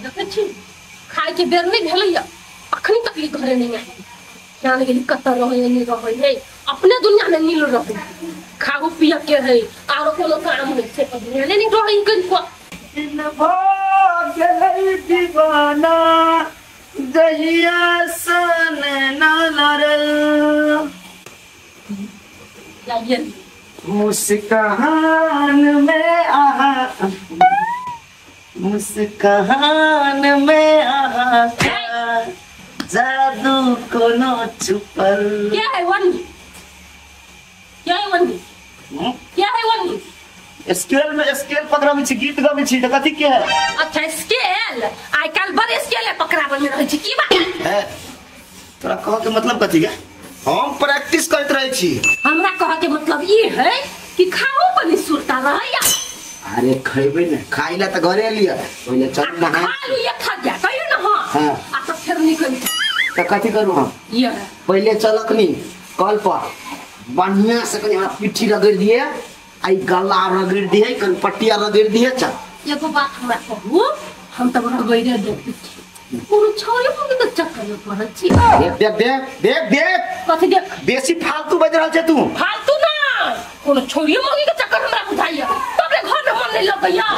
देखै छी खाय के बेर नहीं भेलैया अखनी तक ई घरे नहीं आयल जान गेली कतऽ रहै नहीं रहै है अपने दुनिया में नील रहै खाओ पिया के है आरो कोनो काम नहीं छै पर दुनिया नहीं रहै कनिको दिल भऽ गेलै दीवाना जहिया सन ना लड़ल जाइए मुस्कान में आहा मुस्कान में आहा जादू कोनो छुपल। क्या है वन क्या है वन क्या है वन स्केल में स्केल पकड़ाबै छी गीत गाबै छी त कथि के है। अच्छा स्केल आइ काल बड़ स्केल पकड़ाबै में रहै छी की बात है तोरा कह के मतलब कथि के हम प्रैक्टिस करैत रहै छी। हमरा कह के मतलब ई है कि खाओ बनी सुरता रहैया। अरे खैबै ने खाइला त घरे लिया पहिले चल नहा खा लू ये खा जा कहियो न हां हां आ त फेर निकल त कथि करू हम ये पहिले चलकनी कल पर बढ़िया से कनी हमरा पिट्ठी रगड़ दिए आई गला रगड़ दिए कन पट्टिया रगड़ दिए। चल एगो बात हमरा कहू हम त रगड़े दे पिट्ठी कोनो छोरी मुगी त चक्कर में पड़ल छी। देख देख देख देख देख कथि देख बेसी फालतू बज रहल छै तू फालतू ना कोनो छोरी मुगी के चक्कर हमरा बुझाइया तबले घर में मन नहीं लगैया।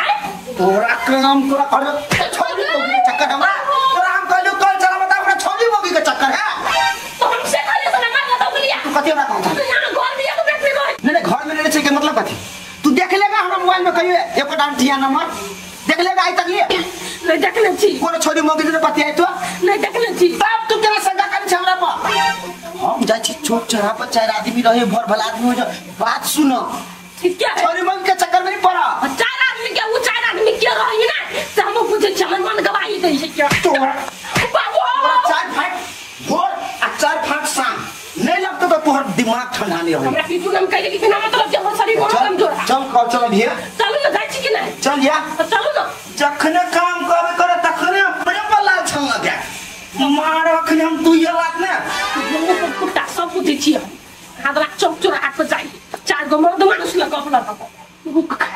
आय तोरा काम तोरा कर छोरी मुगी के चक्कर हमरा तोरा हम कहलु कल चला बता हमरा छोरी मुगी के चक्कर है तो हमसे कहले से मार लगा बोलिया तू कथि हमरा कहत यहां घर में तो बैठने गए नहीं नहीं घर में नहीं छै के मतलब कथि तू देख लेगा हमरा मोबाइल में कहियो एको डांटिया नंबर देख लेगा आई तक ये नहीं देखले छी कोनो छोरी मोगी से पति आई तो नहीं देखले छी तब तू केना शंका करै छै हमरा पर। हम जाइ छी चौक चौराहा पर चार आदमी रहे भर भला आदमी हो जाए बात सुन ठीक क्या है छोरी मोगी के चक्कर में नहीं पड़ा चार आदमी के वो चार आदमी के रही ना से हम बुझे छी हमर मन गवाही दै छै क्या तोरा बाबू चार फाट भोर आ चार फाट शाम नहीं लगतो तो तोहर दिमाग ठंडा नहीं होई। हमरा पीटू नाम कह कि ना मतलब जे हमर शरीर कोनो कमजोर है। चल कल चल भैया चलू ना जाइ छी कि नहीं चल या चलू ना जखने काम करबे करे तखने हमरे पर लाल छल लगे मार अखने हम तू ये बात ना कुत्ता सब बुझै छी हम हादरा चौक चौराहा पर जाइ चार गो मर्द मानुस लग गप लग रुक खा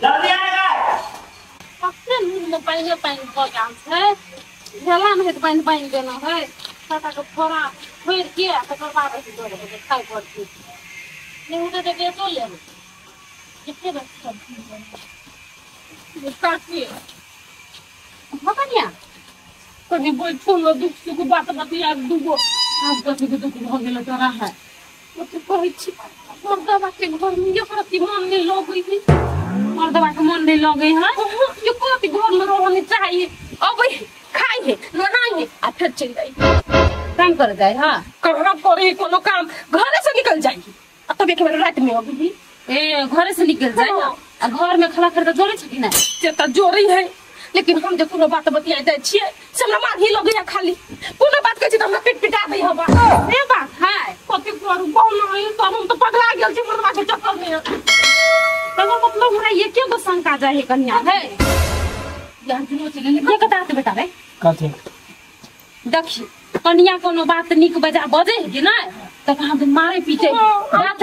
जल्दी आएगा अपने मुंह में पानी पानी भ गेल छै झेला में पानी पानी देना है साटा के फोड़ा फोड़ के तकर बाद दो खाइ पड़ती नहीं उठे तो बेचो लेब कितने बच्चे काकी भकनिया कनी बैठो न दुख सुख बात बतिया दूगो आज कथी के दुख भ गेल तोरा है कथी कहै छी मर्दबा के घर में ये प्रति मन नहीं लगै है मर्दबा के मन नहीं लगै है ये कथी घर में रहने चाहिए अबै खाइ है नहाइ है आ फिर चलि जाइ काम कर जाए हां कहाँ करे कोनो काम घरे से निकल जाइ आ तब एक बेर रात में अबी ए घरे से निकल जाए आ घर में खला खर त जोड़े छै कि ना से त जोड़ी है लेकिन हम जे कोनो बात बतिया जाइ छियै से हमरा मारही लगैया खाली कोनो बात कहै छी त हमरा पेट पिटा दै हवा ए बात है कथी करू कहू न त हम त पगला गेल छी मर्दबा के चक्कर में। तब मतलब हमरा एके गो शंका जाए है कन्या है यार जुनो चले ये कता के बेटा रे कथी देखी कन्या कोनो बात निक बजा बजे है कि ना त कहां मारे पीटे बात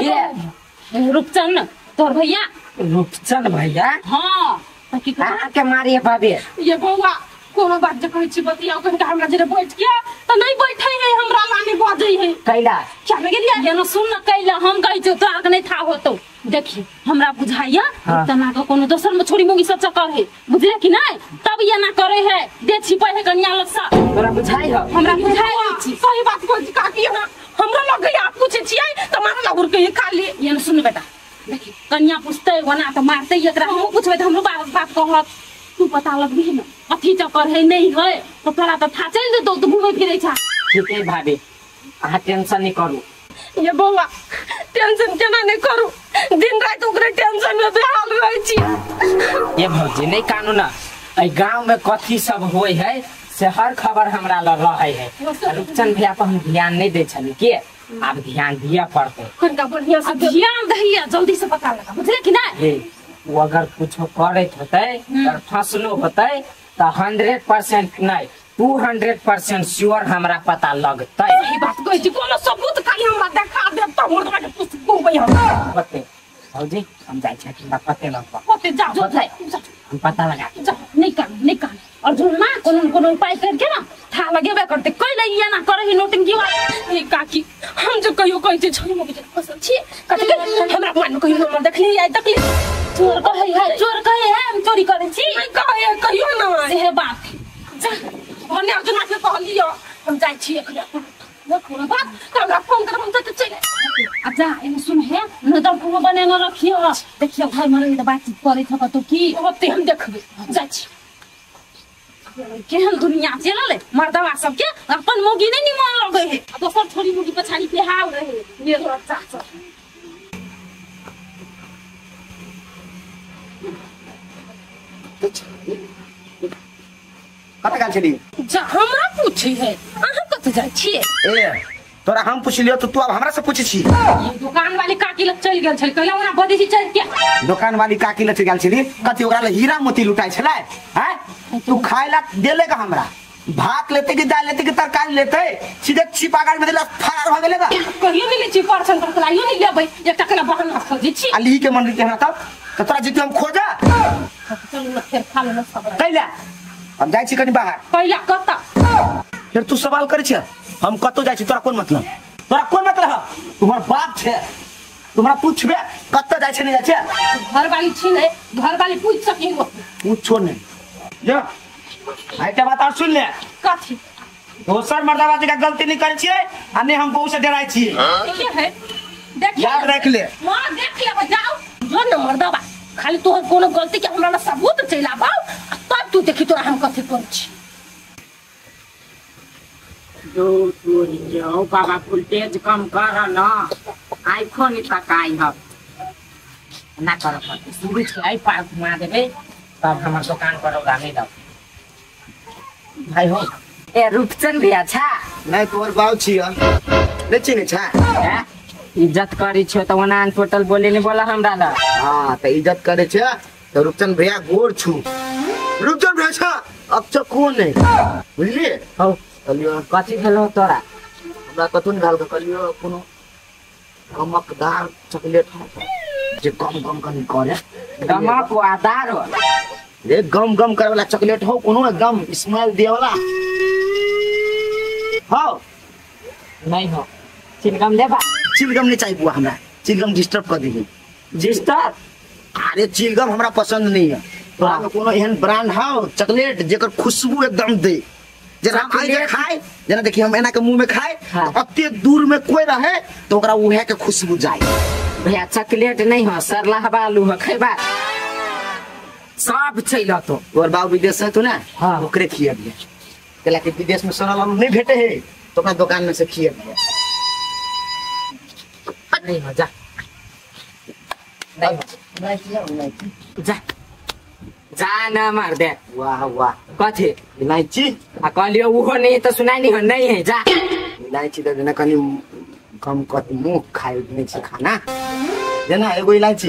रूपचंद तोर भैया रूपचंद भैया हां त कहां के मारिए भाभी ये बौआ कोनो बात जे कहै छी बतियाओ कहिन हमरा जे बैठ के त नहीं बैठै है हमरा लाने बजै है कैला क्या में गेलियै ये न सुन न कैला हम कहै छी तोरा के नहीं था होतो देखी हमरा बुझाइया तना के कोनो दोसर में छोड़ी मोगी सब चक्कर है बुझले कि नहीं तब ये ना करे है दे छिपै है कन्या लग सा तोरा बुझाई हो हमरा बुझाई छी सही बात कहै छी काकी ना हमरा लगैया पूछै छियै त मार लगुर के खाली ये न सुन बेटा देखी कन्या पूछतै ओना त मारतै एकरा हम पूछबै त हमरो बाप कहत तू पता लगबी न अथी चक्कर है नहीं है तो तोरा त था चल देतौ तू घूमै फिरै छा। ठीक है भाभी अहाँ टेंशन नहीं करू। ये बौआ टेंशन केना नहीं करू दिन रात ओकरे टेंशन में बेहाल रहै छी। ये भौजी नहीं कानू ना एहि गांव में कथी सब होय है से हर खबर हमरा लग रहे है। रूपचंद भैया पर हम ध्यान नहीं दै छली के आब ध्यान दिया पड़तै कनिका बढ़िया से ध्यान दहिया जल्दी से पता लगा बुझले कि नहीं। वो अगर कुछ करैत होतै अगर फसलो होतै त 100% नहीं 200% श्योर हमरा पता लगतै। सही बात कहै छी कोनो सबूत खाली हमरा देखा देब त मुर्दा के पुछ कहबै हम। पते भौजी हम जाइ छी हमरा पते लगबा। पते जा जो हम पता लगा जा नहीं कान नहीं कान। अर्जुन ना कोनो कोनो उपाय करके ना था लगेबे करते कैले ये ना करही नोटिंग की काकी हम जो कहियो कहै छै छोरी मोगी फसल छी कथि हमरा मान कहियो हमर देखली आइ तकली चोर कहै है चोर कहै है हम चोरी करै छी नहीं कहै कहियो ना से बात जा भने अर्जुन के कहलियो हम जाइ छी एखने देखो बात हमरा फोन कर हम त चल आ जा एने सुन हे नजर कोनो बनेने रखियो देखियो घर में रही त बातचीत करै छ कतौ की ओते हम देखबै जाइ छी केहन दुनिया चलल मर्दवा सबके अपन मोगी नहीं निमन लगे है दोसर छोरी मोगी पछाड़ी पेहाव रहे मेरे बच्चा सब कत गेल छली जा हमरा पूछी है अहाँ कत जाइ छी ए तोरा हम पुछलियो तो तू अब हमरा से पूछै छी दुकान वाली काकी लग चल गेल छल कहला ओना बदी छी चल के दुकान वाली काकी लग गेल छली कथि ओकरा ले हीरा मोती लुटाइ छलै हैं तू खाय ला देले का हमरा भात लेते कि दाल लेते कि तरकारी लेते सीधे छिपागार में देला फरार भ गेले का कहियो नहीं ले छी परसन पर लाइयो नहीं लेबै एकटा केना बहाना खोजै छी आ ली के मन के हमरा तब त तोरा जितु हम खोजा चलू न फेर खा लेना सब कैला हम जाइ छी कनि बाहर कैला कत फिर तू सवाल करै छ हम कतौ जाइ छी तोरा कोन मतलब तोरा कोन मतलब तुम्हार बाप छे तुम्हारा पूछबे कत जाइ छै नहीं जाइ छै घर वाली छी नै घर वाली पूछ सकी पूछो नहीं जा आइटा बात और सुन ले कथि दोसर मर्दाबाजी का गलती नहीं करै छियै आ नै हम बहू से डराइ छियै ठीक है देख याद रख ले हां देख ले जाओ जो न मर्दाबा खाली तोहर कोनो गलती के हमरा ना सबूत चलि आबौ तब तू देखी तोरा हम कथि करै छी जो तोरी जो बाबा वोल्टेज कम कर न आइखो नहीं तकाई हम ना कर पड़ते सूरज के आई पार घुमा देबे तब हमर दुकान पर होगा नहीं दब भाई हो ए रूपचंद भी अच्छा नहीं तोहर बाऊ छियै नहीं चिन्है छै इज्जत करी छो त ओना अन टोटल बोले नहीं बोला हमरा ला हां त इज्जत करे छै त रूपचंद भैया गोर छु रूपचंद भैया छ अब छ कोन है बुझलिए हो कहलियो कथि भेलो तोरा हमरा कतौ नहीं भेल कहलियो कोनो गमकदार चॉकलेट हो जे गम गम कनी करे गमक वादार हो रे गम गम करे वाला चॉकलेट हो कोनो एकदम स्मेल दिए वाला हो नहीं हो चिलगम लेबा चिलगम नहीं चाहिए बुआ हमरा चिलगम डिस्टर्ब कर दी डिस्टर्ब अरे चिलगम हमरा पसंद नहीं है तोरा कोनो एहन ब्रांड हो चॉकलेट जेकर खुशबू एकदम दे जेना हम आइ खाए जेना देखी हम एना के मुंह में खाए हाँ। अते दूर में कोई रहे तो ओकरा उहे के खुशबू जाए भैया चॉकलेट नहीं हो सरलाहबा आलू हो खैबा सब चलि तो तोर बाबू विदेश से तू ना हाँ। ओकरे खिया दिए कैला कि विदेश में सरल आलू नहीं भेटे है तो ओकरा दुकान में से खिया दिए नहीं हो जा नहीं हो जा जा ना मार दे वाह वाह कथी इलायची आ कहलियो उहो नहीं तो सुनाई नहीं हो नहीं है जा इलायची त जेना कनि कम कत मुंह खाइ नहीं छै खाना जेना एगो इलायची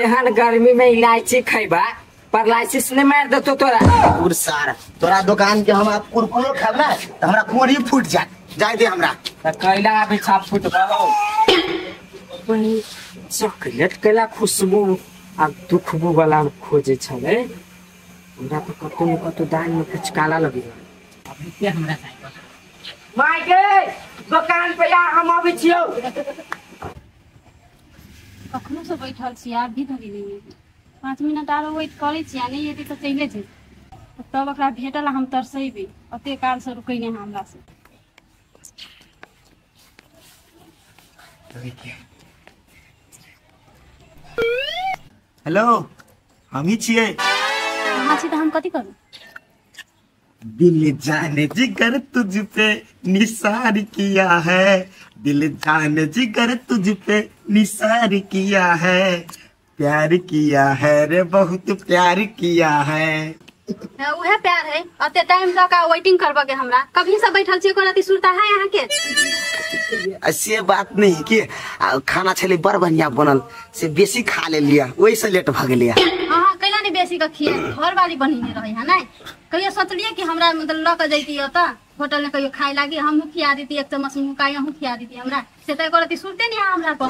एहन गर्मी में इलायची खैबा परलाइसिस नहीं मार देतो तोरा कुरसार तोरा दुकान के हम आप कुरकुरो खाब ना त हमरा कोरी फूट जात जाय दे हमरा त कैला अभी छाप फूट गलो चॉकलेट कैला खुशबू आ दुखबू वाला खोजे छलै हमरा तो कतौ न कतौ दान में कुछ काला लगी अभी के हमरा जाय my गे दुकान पे आ हम अबै छियौ कखनो से बैठल छी अभी धरि नहि एतै 5 मिनट आरो वेट करै छी आ नहि एतै तऽ चलि जेतै तब ओकरा भेटल हम तरसेबै ओते काल से रुकै नहि हमरा से हेलो हम ही छियै अहाँ छी तऽ हम कथी करू दिल जाने जिगर तुझ पे निसार किया है दिल जाने जिगर तुझ पे निसार किया है प्यार किया है रे बहुत प्यार किया है उहे प्यार है अते टाइम लऽ कऽ वेटिंग करबऽ के हमरा कभी से बैठल छी एको रति सुरता है अहाँ के से बात नहीं कि खाना छलै बड़ बढ़िया बनल से बेसी खा लेलियै ओहि से लेट भऽ गेलियै हाँ कैला नहीं बेसी के खिए घर वाली बनेने रहे है नहीं कहियो सोचलिए कि हमरा मतलब लऽ के जैती ओतऽ होटल में कहियो खाए लागी हमहूँ खिया देती एक चम्मच मुकाई अहूँ खिया देती हमरा से तऽ एको रति सुरते नहीं हमरा पर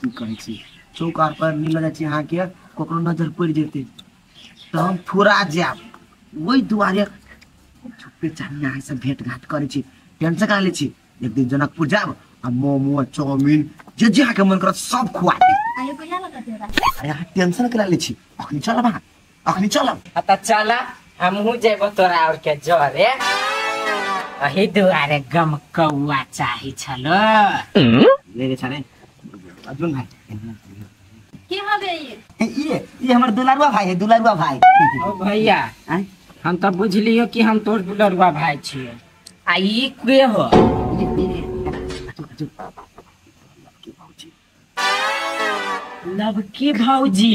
की कहै छी चौक आर पर मिल जाइ छी अहाँके ककरो नजर पड़ि जेतै तऽ हम थोड़ा जायब ओहि दुआरे छुपे चाही अहाँ सब भेंट घाट करै छी। टेंशन करा लै छी, एक दिन जनकपुर जाब आ मोमो चाउमीन जे जे अहाँके मन करत सब खुआ देब। आयो कहिया लगत है? अरे अहाँ टेंशन करा लै छी, अखनी चलब अहाँ, अखनी चलब। आ त चल हमहूँ जेबो तोरा और के जरे। अही दुआरे गम कौआ चाही छलो। ले रे छरे अर्जुन भाई के हबे ये? ये हमर दुलारुआ भाई है, दुलारुआ भाई। ओ भैया हम त बुझलियो कि हम तोर दुलारुआ भाई छियो। आ ई के हो? लवकी भौजी।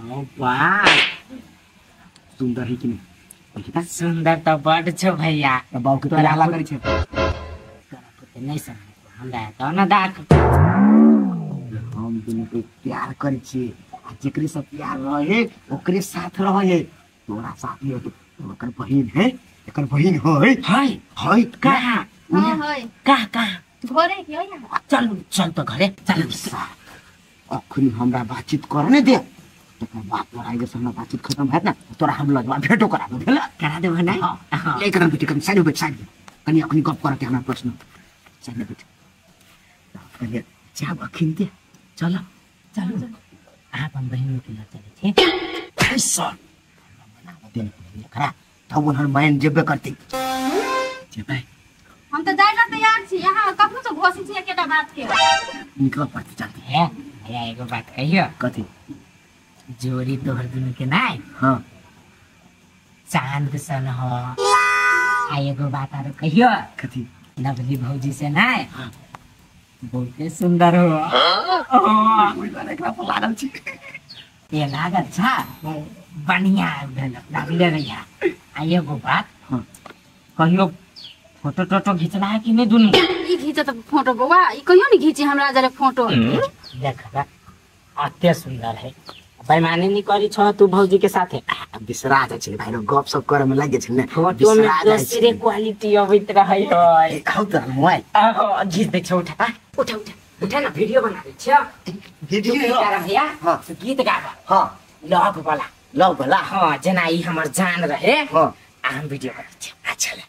ओ वाह सुंदर है कि नहीं? सुंदर तो बड छो भैया। बाबू के तोरा हल्ला करै छै। तोरा पुते नहीं समझ हमरा तो न दाख। हम दुनू के प्यार करै छी आ जेकरे से प्यार रहे ओकरे साथ रहे। तोरा साथ नहीं होते, ओकर बहिन है, एकर बहिन है। है है कहाँ? हां है कहाँ कहाँ? घरे के है। चल चल तो घरे चल। अखनी हमरा बातचीत करने दे, तकर बाद तोरा जे हमरा बातचीत खत्म हैत ना तोरा हम लगवा भेटो करा देब। भेला करा देब ना? हां ले करन बेटी, कनी साइड बैठ, साइड कनी अखनी गप करके हमरा प्रश्न। साइड बैठ कनी जाब अखिन दे। चल चल अहाँ अपन बहिन के ल चलै छी। पैसा मना दे करा तब उन्हर माइन जेबे करती। जेबै हम त जाय ला तैयार छी, यहाँ कखनो से घोसी छी एकेटा बात के निकल पड़ते चलते है। भैया एगो बात कहियो। कथी? जोड़ी तोहर दुनू के नाय। हाँ चांद सन हो। आ एगो बात आरो कहियो। कथी? लवली भौजी से नाय। हाँ बहुते सुंदर हो। ओहि दुआरे एकरा पर लागल छी। ये लागल छा बढ़िया भेल लागले रहिया। आ एगो बात। हाँ कहियो फोटो टोटो घिचला है कि नहीं दुनू? ई घिचत फोटो बौआ, ई कहियो नहीं घिची हमरा जरे फोटो। देख अते सुंदर है, बेईमानी नहीं करी छो तू भौजी के साथे। बिसरा जाइ छै भाई, गप सब करे में लागि छै ने फोटो में दोसरे क्वालिटी अबैत रहै है। खाउ त मोबाइल आहो घिच दे छौ। उठा उठा उठा उठा ना, वीडियो बना दे छौ। वीडियो भैया। हां गीत गाबा। हां लव वाला, लव वाला। हां जना ई हमर जान रहे। हां आ हम वीडियो बना छी। अच्छा ले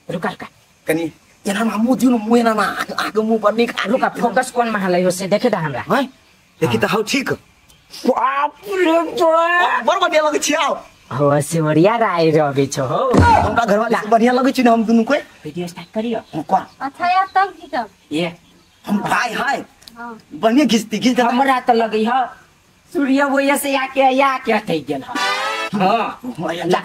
रुका रुका कनी एना ना मुंह दिउ न, मुंह एना ना आगे मुंह पर नहीं। रुका फोकस कोन में हलै हो से देखे दा हमरा। हां देखी त हौ ठीक। बाप रे बाप बड़ बढ़िया लगै छी। आओ हो सिमरिया राय रहबे छो हो। हमरा घरवाली से बढ़िया लगै छी न हम दुनू कोई। वीडियो स्टार्ट करियो। कोन? अच्छा यार तब घिचब। ये हम भाई हाय हां बढ़िया घिचती घिच। हमरा त लगै ह सूर्य वोया से आके या के हटै गेल ह। हां ला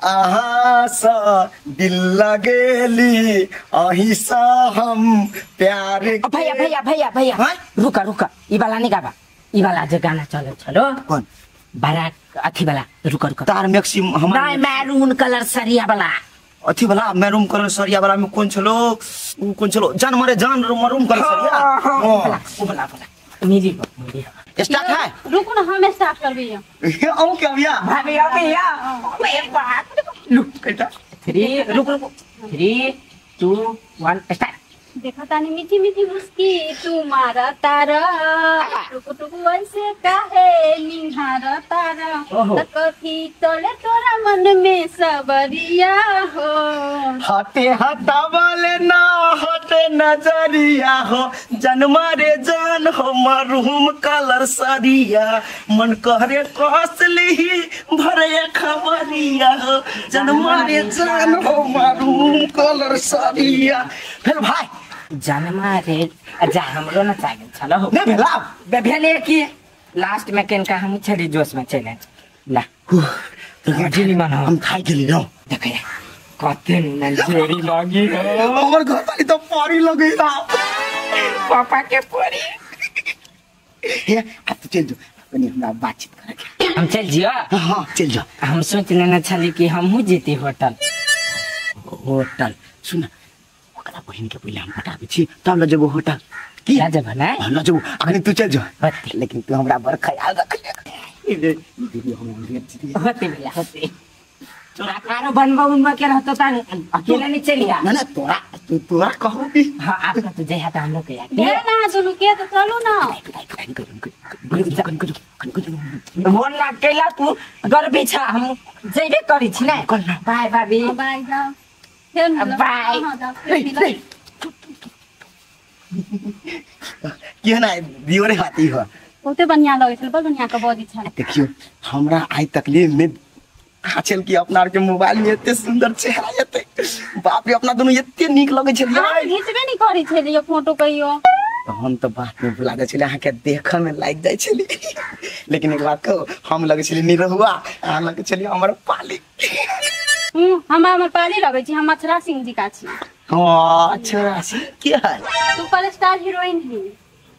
अहाँ सा दिल लगेली अही सा हम प्यार। भैया भैया भैया भैया रुका रुका, ई वाला नहीं गाबा, ई वाला जे गाना चलो चलो कौन बड़ा अथी वाला। रुका रुका तार मैक्सी हम नहीं मैरून कलर सरिया वाला अथी वाला मैरून कलर सरिया वाला में कौन चलो उ कौन चलो जान मारे जान मरूम कलर सरिया। हां ओ वाला वाला मिली मिली स्टार्ट है। रुको ना हम स्टार्ट करबे। औ के भैया भाभी भैया एक बात लुक कहता 3 रुक रुक 3 2 1 स्टार्ट। देखा तानी मीठी मीठी मुस्की तू मारा तारा, टुक टुक ऐसे काहे निहार तारा, त कथी चले तोरा मन में सबरिया हो, हटे हटावले ना हटे नजरिया हो, जन्मा रे जान हो मरहुम कलर सरिया, मन कहरे कसली भरे खबरिया हो, जन्मा रे जान हो मरहुम कलर सरिया। फिर भाई जनमा रे जा हमरो न चागल छल हो नहीं भेला बे भेले कि लास्ट में केनका हम छड़ी जोश में चले ला तो मन हम खाइ गेली रहो। देखे कते निमन जोड़ी लगी हो, हमर घर वाली तो परी लगी ना पापा के परी। हे अब तो चल जो कनी हमरा बातचीत करे के। हम चल जियो। हां चल जो। हम सोच लेना छली कि हमहू जेती होटल। होटल सुन ओकरा बहिन के पहिले हम पटाबै छी तब ल जेबो होटल। की ल जेबो ना? ल जेबो अखनी तू चल जो, लेकिन तू हमरा बड़ ख्याल रख। ई दीदी हमरा होते भैया होते। आरो बनबा उनबा के रहतो त अकेला नहीं चलिया ना ना तोरा तोरा कहू की हां आपका तो जय हाथ हम लोग के यार ना सुनु के तो चलू ना मोन ना केला तू गर्भी छ हम जइबे करी छी ना बाय भाभी बाय जाओ फेर बाय के ना दियोरे हाथी हो बहुते बढ़िया लगै छल बड़ बढ़िया के बजै छल। देखियो हमरा आइ तकलीफ में खाचल की अपना के मोबाइल में एते सुंदर चेहरा एते बाप रे अपना दोनों एते नीक लगै छल हम घिचबे नहीं करै छलियै फोटो कहियो तो हम तो बात में भुला जाइ छलियै अहाँ के देखऽ में लागि जाइ छलियै लेकिन एक बात कहू हम लगै छलियै निरहुआ अहाँ लगै छलियै हमर पाली। हम हमर पाली लगै छी हम अक्षरा सिंह जी का छी। हां अक्षरा सिंह के है सुपर स्टार हीरोइन ही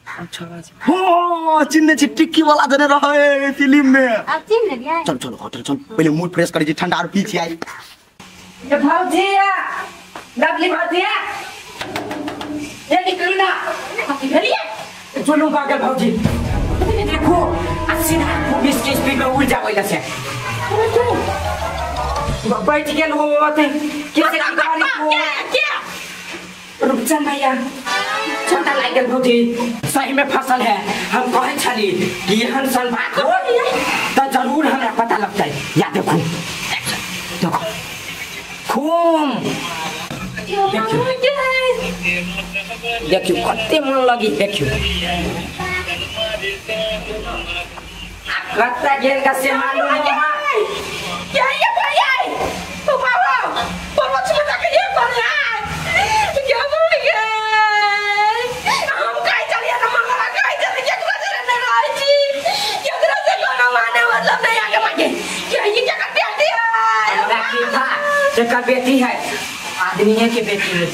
अच्छा हो चिन्ने छी टिक्की वाला जने रहे फिल्म में आप चिन्ह लेलियै। चल चल होटल चल पहले मूड फ्रेश करै छी ठंडा आर पी छी आई। ये भौजिया लवली भौजिया ये निकलू ना कथी भेलियै चलू पागल भौजी देखो आ सीधा 20 के स्पीड में उड़ जावे से बैठ गेल हो अथे कैसे गाड़ी को के रुपचंद भैया छोटा लाग गेल भौजी सही में फसल है हम कहे छली कि एहन सन बात हो त जरूर हमरा पता लगतै। या देखो देखो खूम देखियो कते मन लगी देखियो कत्ता गेल का से मालूम है क्या ये भैया तो बाबा पर्वत में जाके ये कर क्या भैया हम काई चलिए ना मंगला काई चलिए केकरा से नहीं रहै छी केकरा से कोनो माने मतलब नहीं आगे मांगे क्या ये क्या करते आती है हमरा की था तेकर बेटी है आदमी है के बेटी है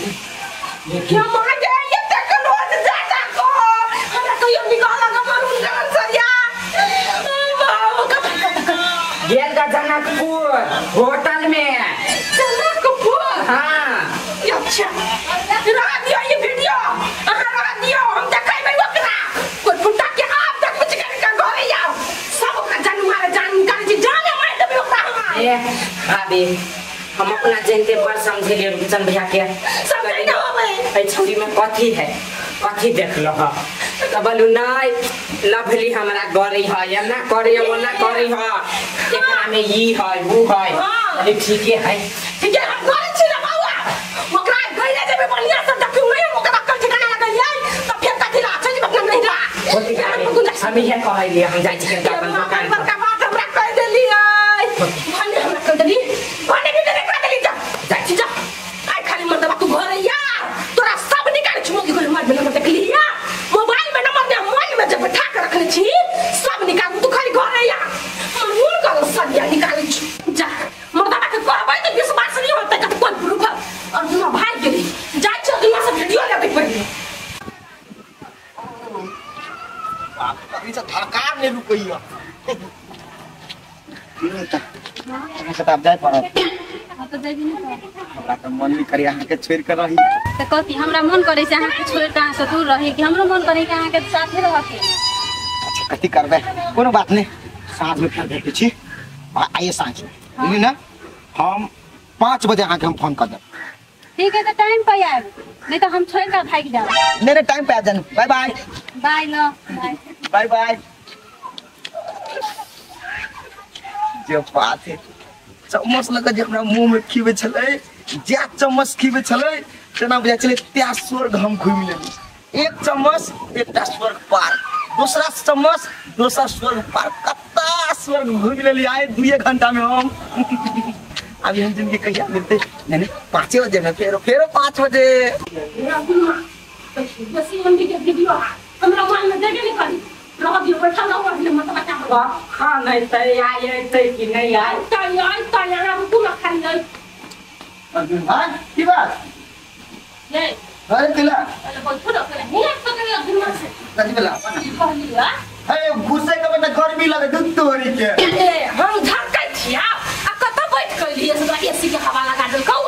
क्या मांगे ये तक रोज जाता को हमरा तो ये निकाल लगा मारून करन सरिया बाबू का गेल का जनकपुर होटल में जनकपुर हां अच्छा रह दियो ये वीडियो अहाँ रह दियो हम देखेबै ओकरा कोई फुटा के आप तक कुछ कर के घरे आओ सब ओकरा जान मारे जान कर छी जाने मार देबै ओकरा हम। ए भाभी हम अपना जनते पर समझेलिए रुपचंद भैया के समझै न होबै ए छौरी में कथी है कथी देख लो ह त बोलू नहीं लवली हमरा गरै है एना करै ओना करै है एकरा में ई है ऊ है अरे ठीके है ठीक है हम करै छी ना बाबा ओकरा गइले जेबै बढ़िया से देखियौ नहीं ओकरा कल ठिकाना लगलियै त फेर कथी ला छै अपना नहीं ला हम इहे कहलियै हम जाइ छी अपन दुकान पर बड़का बात हमरा कह देलियै भने हमरा कह देली भने भी कह देली जा जाइ छी जा आइ खाली मर्दबा तू घर यार तोरा सब निकाल छी मोगी गोल मार नंबर देखली यार मोबाइल में नंबर ने मोबाइल में जब बैठा के रखने छी सब निकाल तू खाली घर यार मन कर सदिया निकाल छी जा मर्दबा के कहबै त विश्वास नहीं होतै कत कोन प्रूफ और दुना भाग गेली जाइ छी दुना से वीडियो लेबै पहिले बाप अभी से धड़कार नहीं रुकैया अहाँ जाय पड़त तो दे दी हमरा त मन नहीं करी अहाँ के छोड़ के रही त कथी हमरा मन करे से अहाँ के छोड़ के अहाँ से दूर रही कि हमरो मन करे कि अहाँ के साथे रह के। अच्छा कथी करबै कोनो बात नहीं साँझ में फिर भेटै छी आइए साँझ में बुझली ना हम 5 बजे अहाँ के हम फोन कर देब। ठीक है तो टाइम पे आएब नहीं तो हम छोड़ के भाग जाब। नहीं नहीं टाइम पे आ जाना। बाय बाय बाय लो बाय बाय बाय। जे बात है चम्मच लग जे हमरा मुंह में खीबै छलै जे चम्मच खीबै छलै तेना बुझाइ छलै त्या स्वर्ग हम घुमि लेली। एक चम्मच एकटा स्वर्ग पार दूसरा चम्मच दोसर स्वर्ग पार कत्ता स्वर्ग घुमि लेली आइ 2 घंटा में हम। अभी हम जिनके कहिया मिलते नहीं नहीं 5 बजे में फेरो फेरो 5 बजे हमरा मन में देबे नहीं करी रह दियो बैठल रहो अभी मत बचा हां नहीं तै आइ तै कि नहीं आइ तै आइ तै यहाँ रुकू ना खाली आई अर्जुन भाई की बात ये अरे तिला अरे बैठो ना करे हिया पकड़ अर्जुन से कथी बेला कहली आ ए घुसे के बेटा गर्मी लगे दूध तोरी के ए हम झरकै छिया आ कत बैठ कइलिए से एसी के हवा लगा देलकौ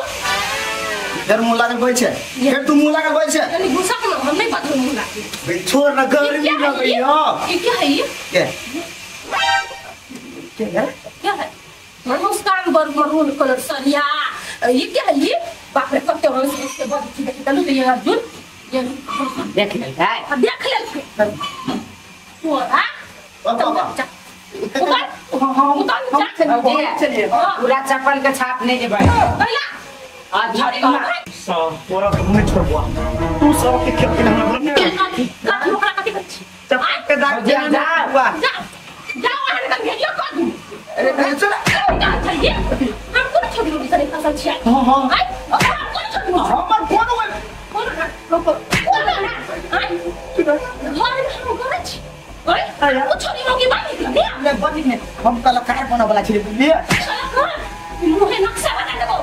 इधर मुंह लागल बैठ छै फिर तू मुंह लागल बैठ छै यानी घुसा के हम नहीं बदलू मुंह लागे बे छोड़ ना गर्मी लगै यो ये क्या है ये के क्या है क्या है मुस्कान मरून कलर सरिया ये क्या है ये बाप रे कते हंस हंस के बज छी देखि तलु ये अर्जुन ये देख लेल है देख लेल तोरा उतर उतर चलिए पूरा चप्पल के छाप नहीं जेबै पहिला सब तोरा के मुंह छोड़बा तू सब के खेत के हमरा घर में कथि कथि ओकरा कथि करै छी चप्पल के दाग जा जा जा जा वहां तक भेजियो कर दू अरे चल चलिए हम कोन छोड़ी रोटी सरे फसल छियै हां हां आइ हम कोन छोड़ी हमर कोन होय कोन ना कोन ना आइ घर में हम करै छी ओए ओ छोड़ी रोटी बानी ने ने बनी ने हम कलाकार बना वाला छी बुझलिए मुहे नक्शा बना देबो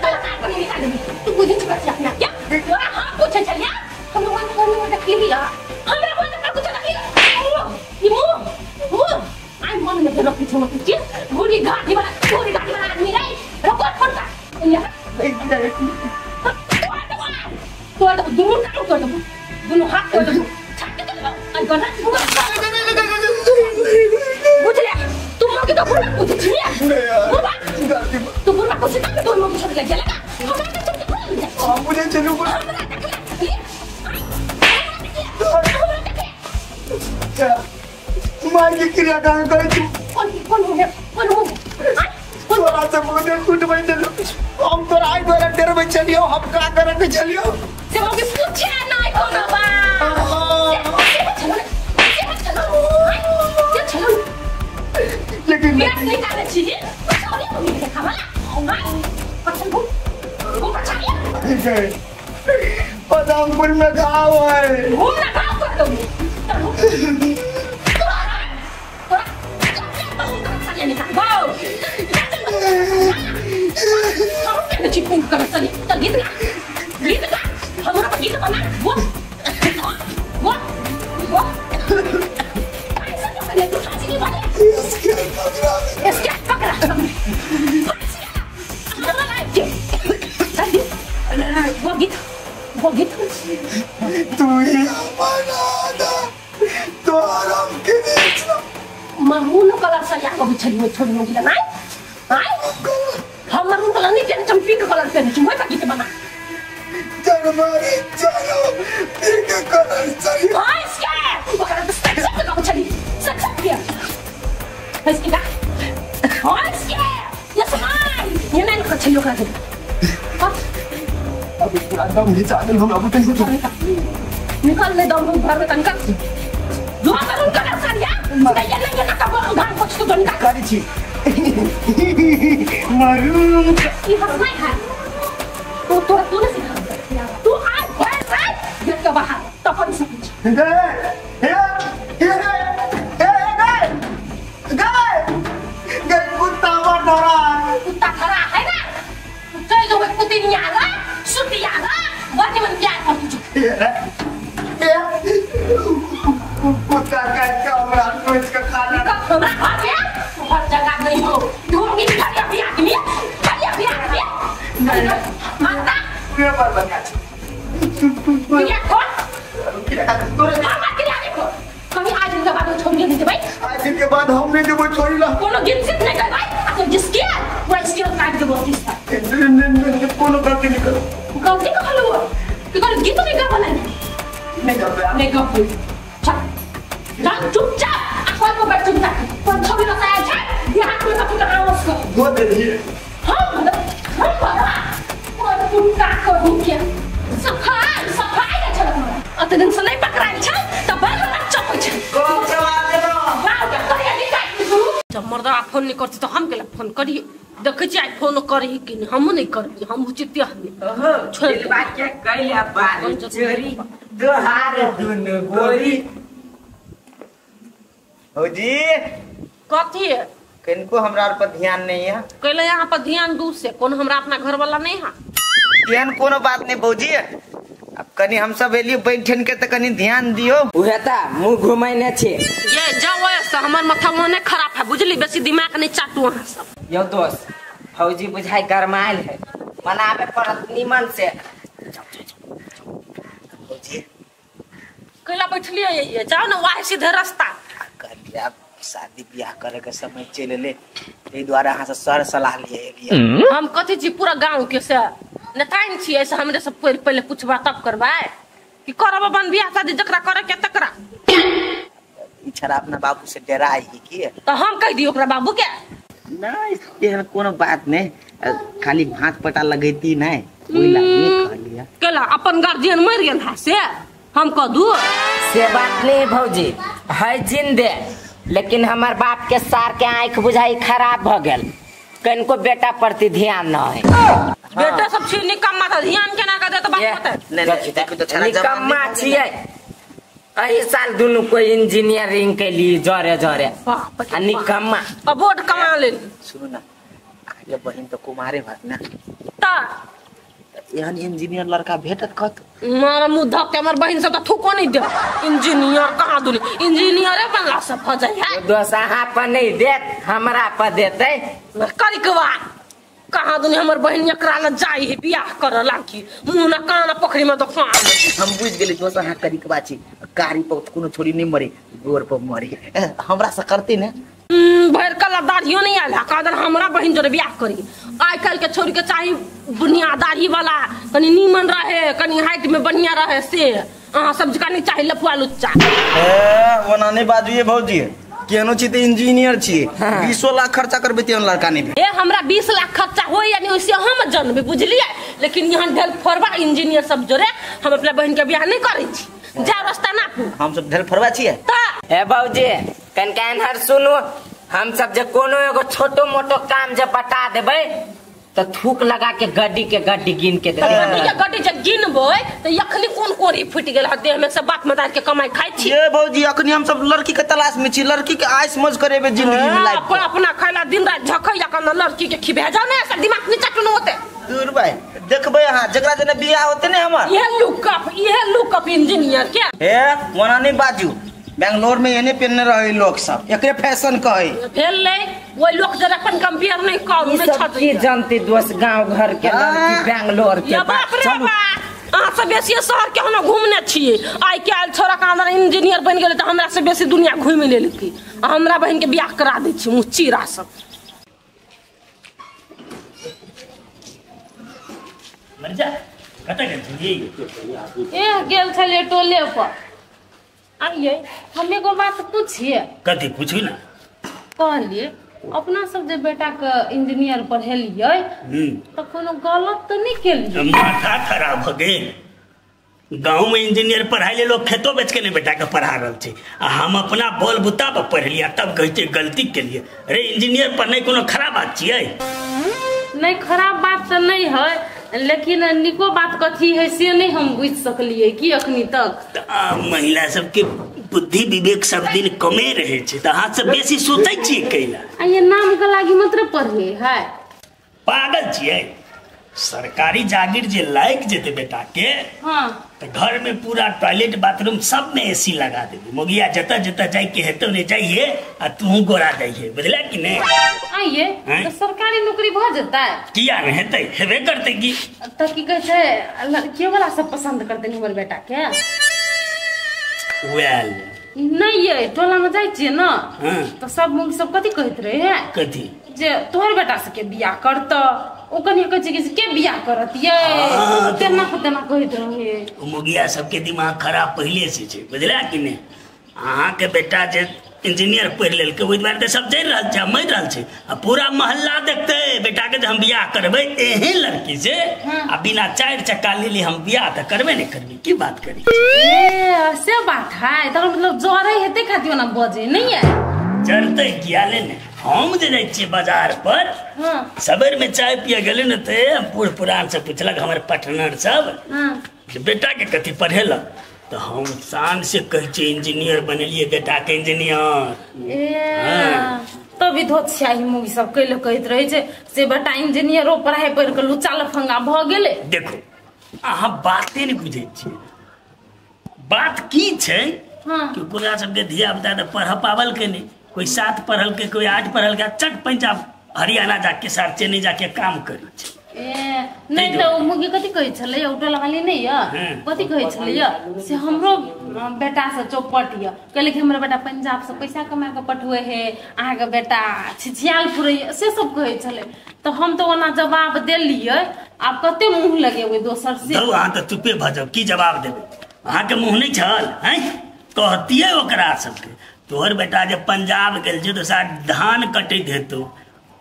कलाकार बनी निकाल देबी तू बुझि चुका छी अपना क्या तोरा हम पूछे छलिया हम वन वन देखली हमरा वन पर कुछ देखली ई मुंह मुंह आई मन में देलक पीछे मत छी गोरी गाड़ी वाला आदमी रे रोको फोन का तोरा तो दुनू काम कर देबो दुनू हाथ कर देबो छाती देबो आई गना बुझले तू मके तो बुरा पूछे छी बुरा तू बुरा पूछे त तू मके छोड़ ले गेला हमरा के छोड़ के हम बुझे चलू मार के क्रिया काम करे तू कौन कौन हो कौन हो तोरा से मुझे कुटबै चलू हम तोरा आई द्वारा डरबै चलियो हम का करे के चलियो से मके पूछे नहीं कोनो बा से चलो लेकिन पेट नहीं काटे छी सॉरी मम्मी के खावाला हां पछल भू भू पछालिया पदमपुर में गाँव है घूम ना गाँव कर दूंगी तोरा तोरा निकाल गाओ हम के चिपुंग कर चली चल गीत गा हमरा पर गीत बना वो वो वो ऐसा क्यों करे तू फांसी नहीं बने इसके पकड़ा हमरा लाइफ के चल वो गीत वो गीत तू ही हमारा तो आराम के देख मरून कलर सरिया को बिछली छोड़ी मुगी ना आय हम मरून कलर नहीं पहने हम पिंक कलर पहने छी ओइ पर गीत बना जनमारी चलो पिंक कलर सरिया हां इसके ओकरा तो सच को बिछली सच के इसके का हां इसके ये समाई ये नहीं कर छली ओकरा के अभी पूरा दम घिचा देल हम अब कैसे तो निकाल ले दम घर में तनका जो मरून कलर सरिया ये नहीं ये ना कब घाम कुछ तो निकाल करी छी मरून ई हंस नहीं है तू तोरा तू नहीं सिखा तू आज भर रात गेट के बाहर तपन सकै छी गए हे हे हे गए गए गए कुत्ता मर कुत्ता खड़ा है ना चल जो कुत्ती नहीं आ रहा सुती आ रहा बाकी मन प्यार कर तुझे कुत्ता का कमरा नोच का खाना का हमरा खा गया हर जगह नहीं हो ढूंढी खड़ी भी आदमी खड़ी भी आदमी नहीं माता पूरा पर बना ये कौन किरा तोरे मामा किरा देखो कभी आज के बाद छोड़ नहीं दे भाई आज के बाद हम नहीं देबो छोड़ी ला कोनो गिनसित नहीं कर भाई तो जिसके पूरा स्केल काट देबो किसका नहीं कोनो गलती नहीं करो गलती कहलु कि कर गीत नहीं गाबो नहीं नहीं गाबो नहीं गाबो चल चल चुपचाप आखो को बैठ चुपचाप पर छवि लगाया जाए ये हाथ में कथी आवाज को दो दे दिए हम हम बड़ा और कुत्ता को के सफाई सफाई के छल अत दिन से नहीं पकड़ायल छै त बड़ चपै छै कौन जवाब देलो बाउ के करिया नहीं काट तू जब मर्दा फोन नहीं करती तो हम केला फोन करिए देखै छी आइ फोन करही कि नहीं हमहूँ नहीं करबी हम उचित हमी ओहो दिलवा के कैला बारी चोरी दोहार दुनु गोरी भौजी कथी है किनको हमरा पर ध्यान नहीं है कैला यहाँ पर ध्यान दू से कौन हमरा अपना घर वाला नहीं है एहन कोनो बात नहीं भौजी अब कनी हम सब एलियो बैठन के त कनी ध्यान दियो उहे त मुंह घुमैने छे ये जाओ ऐसे हमर माथा मोने खराब है बुझली बेसी दिमाग नहीं चाटू अहाँ सब यो दोस्त फौजी बुझाई गरमायल है मनाबे पड़त निमन से भौजी कैला बैठलिए ये जाओ ना वाह सीधे रास्ता कहलिए अब शादी ब्याह करे के समय चलि एलै, ताहि दुआरे अहाँ से सर सलाह लिए एलियै। हम कथी छी पूरा गाँव के से नेताइन छियै, से हमरे सब पहिले पूछबा तब करबै कि करब अपन बियाह शादी जकरा करे के तकरा। ई छड़ा अपना बाबू से डराइ है की? तऽ हम कहि दियौ ओकरा बाबू के? नहीं, एहन कोनो बात नहीं, खाली भात पटा लगैती नहीं, ओहि ला नहीं कहलियै। केला अपन गार्जियन मरि गेल हा से हम कह दू? से बात नहीं भौजी, है जिंदे, लेकिन हमार बाप के सार के आँख बुझाई खराब भ गेल, कनको बेटा प्रति ध्यान न है। बेटा सब छी निकम्मा त ध्यान केना के देत बाप होते? नहीं, निकम्मा छियै। एहि साल दुनू कोई इंजीनियरिंग के लिए जरे जरे आ निकम्मा अब वोट कमा लेल। सुनू ना, अहाँके बहिन तऽ कुमारे भत ना, त एहन इंजीनियर लड़का भेटत कत? मारा मुँह धक के हमर बहिन सब त थूको नहीं दे। इंजीनियर कहाँ दुनी इंजीनियरे बनला सब भ जाइ है। दोस्त अहाँ पर नहीं देत, हमरा पर देतै। करिकवा कहाँ दुनी हमर बहिन एकरा ल जाइ है बियाह कर लागी, मुँह न कान पोखरी में दोखान। हम बुझि गेली दोस्त अहाँ करिकवा छी, कारी पर कोनो छोरी नहीं मरे, गोर पर मरे, हमरा से करते ने। भरि कला दाढ़ियो नहीं आयल है, कहदन हमरा बहिन जोरे बियाह करी। आइ काल्हि के छोरी के चाही बढ़िया दाढ़ी वाला, कनी नीमन रहे, कनी हाइट में बढ़िया रहे, से अहाँ सब जका नहीं चाही लफुआ लुच्चा। ए ओना नहीं बाजू भौजी, केहनो छी त इंजीनियर छी, 20 लाख खर्चा करबै तेहन लड़का नहीं भेट। ए हमरा 20 लाख खर्चा होय या नहीं से हम जानबे बुझलियै, लेकिन यहाँ ढेल फोरबा इंजीनियर सब जोरे हम अपना बहिन के बियाह नहीं करै छी। जा रास्ता नापू। हम सब ढेल फोरबा छियै। ए भौजी कनका एनहर सुनू, हम सब जे कोनो एगो छोटो मोटो काम जे बता देबै त थूक लगा के गड्डी के गड्डी गिन के देबै। गड्डी के गड्डी जे गिनबै त यखनी कोन कोरी फूटि गेल देह में, सब बाप मदार के कमाई खाइ छी। ए भौजी अखनी हम सब लड़की के तलाश में छी, लड़की के आइस मौज करेबे जिंदगी में लाइफ। अपन अपना खाइला दिन रात झखै या कन लड़की के खिबे जाओ ने, सब दिमाग नीचा टुन होते। दूर भाई देखबै अहाँ जकरा जने बियाह होते ने हमर। इहे लुक अप इंजीनियर के। ए ओना नहीं बाजू, बेंगलोर में एने पेनने रहे लोग सब, एकरे फैशन कहे। भेल ले वो लोग जरा अपन कंपेयर नहीं करू नहीं छत की जानती दोस्त गांव घर के लड़की बेंगलोर के। बाप रे बाप, अहाँ सब बेसी शहर के हम घूमने छियै। आइ काल्हि छोरा के अंदर इंजीनियर बनि गेलै तऽ हमरा से बेसी दुनिया घूमि लेलकै, हमरा बहिन के बियाह करा दै छी मुँह चीरा सब। मर जा कतऽ गेल छलियै? ए गेल छलियै टोले पर। आइए हम एगो बात पूछिए। कथी पूछू ना? कहलिए अपना सब जे बेटा के इंजीनियर पढ़ेलियै तऽ कोनो गलत तऽ नहीं केलियै? माथा खराब भ गेल। गाँव में इंजीनियर पढ़ाई ले लोग खेतो बेच के नहीं बेटा के पढ़ा रहल छै, आ हम अपना बल बुता पर पढ़लियै तब कहै छियै गलती केलियै। अरे इंजीनियर पढ़नाइ कोनो खराब बात छियै? नहीं खराब बात तऽ नहीं है, लेकिन निको बात कथी है से नहीं हम बुझि सकलियै कि अखनी तक। महिला सबके बुद्धि विवेक सब दिन कमे रहे छै, तऽ अहाँ सब बेसी सोचै छियै कैला? आ ये नाम के लागी मात्र पढ़े है। पागल छियै? सरकारी जागीर जे लायक जेते बेटा के, हाँ, तऽ घर में पूरा टॉयलेट बाथरूम सब में एसी लगा देबे। मोगिया जतऽ जतऽ जाय के हेतौ ने जाइए, आ तूहू गोरा जाइए, बुझला कि नहीं? आइए तो सरकारी नौकरी भ जेतै? किया नहीं हेतै, हेबे करतै की। तऽ की कहै छै लड़की वाला सब पसंद करतै हमर बेटा के? वेल नहीं ये टोला में जाइ छियै न तऽ सब मुंह सब कथी कहैत रहे? कथी? जे तोहर बेटा से के बियाह करत, ओ कनी कहै छै कि के बियाह करत ये, तेना तेना कहैत रहे। मोगिया सबके दिमाग खराब पहिले से छै, बुझला कि नहीं? अहाँ के बेटा जे इंजीनियर पढ़ि लेलकै ओहि दुआरे तऽ सब जरि रहल छै, मरि रहल छै, आ पूरा मोहल्ला देखतै बेटा के जे हम बियाह करबै एहन लड़की से, आ बिना 4 चक्का लेली हम बियाह तऽ करबे नहि करबै। की बात करी? ए से बात है, तकर मतलब जरै हेतै खातिर ओना बजै नहीं है? जरतै किया ले ने। हम जे जाइ छियै बाजार पर, सबेर में चाय पिए गेलै ने तऽ बूढ़ पुरान से पुछलक हमर पार्टनर सब जे बेटा के कथी पढ़ेलक, तऽ हम शान से कहै छियै इंजीनियर बनेलियै बेटा के इंजीनियर। तभी धोछियाही मुगी सब कैले कहैत रहै छै से बेटा इंजीनियरो पढ़ाई पढ़ि कऽ लुच्चा लफंगा भऽ गेलै। देखो अहाँ बाते नहि बुझै छियै, बात की छै कि ओकरा सबके धिया पुता तऽ पढ़ पावलकै नहि, कोई 7 पढ़लकै कोई 8 पढ़लकै, चट पंजाब हरियाणा जाके सार चेन्नई जाके काम करै छै। ए नहीं त ओ मुगी कथि कहै छलै औटो वाली नहीं य कथि कहै छलै य से हमरो बेटा से चौपट य कहले कि हमर बेटा पंजाब से पैसा कमा के पठवे हे अहाँ के बेटा छिछियाल फुरै से सब कहै छलै त हम त ओना जवाब देलियै आब कते मुंह लगेबै दोसर से धौ अहाँ त चुपे भ जाउ की जवाब देबै अहाँ के मुंह नहीं छल हैं कहतियै ओकरा सबके तोहर बेटा जे पंजाब गेल छै तो साथ धान कटैत हेतौ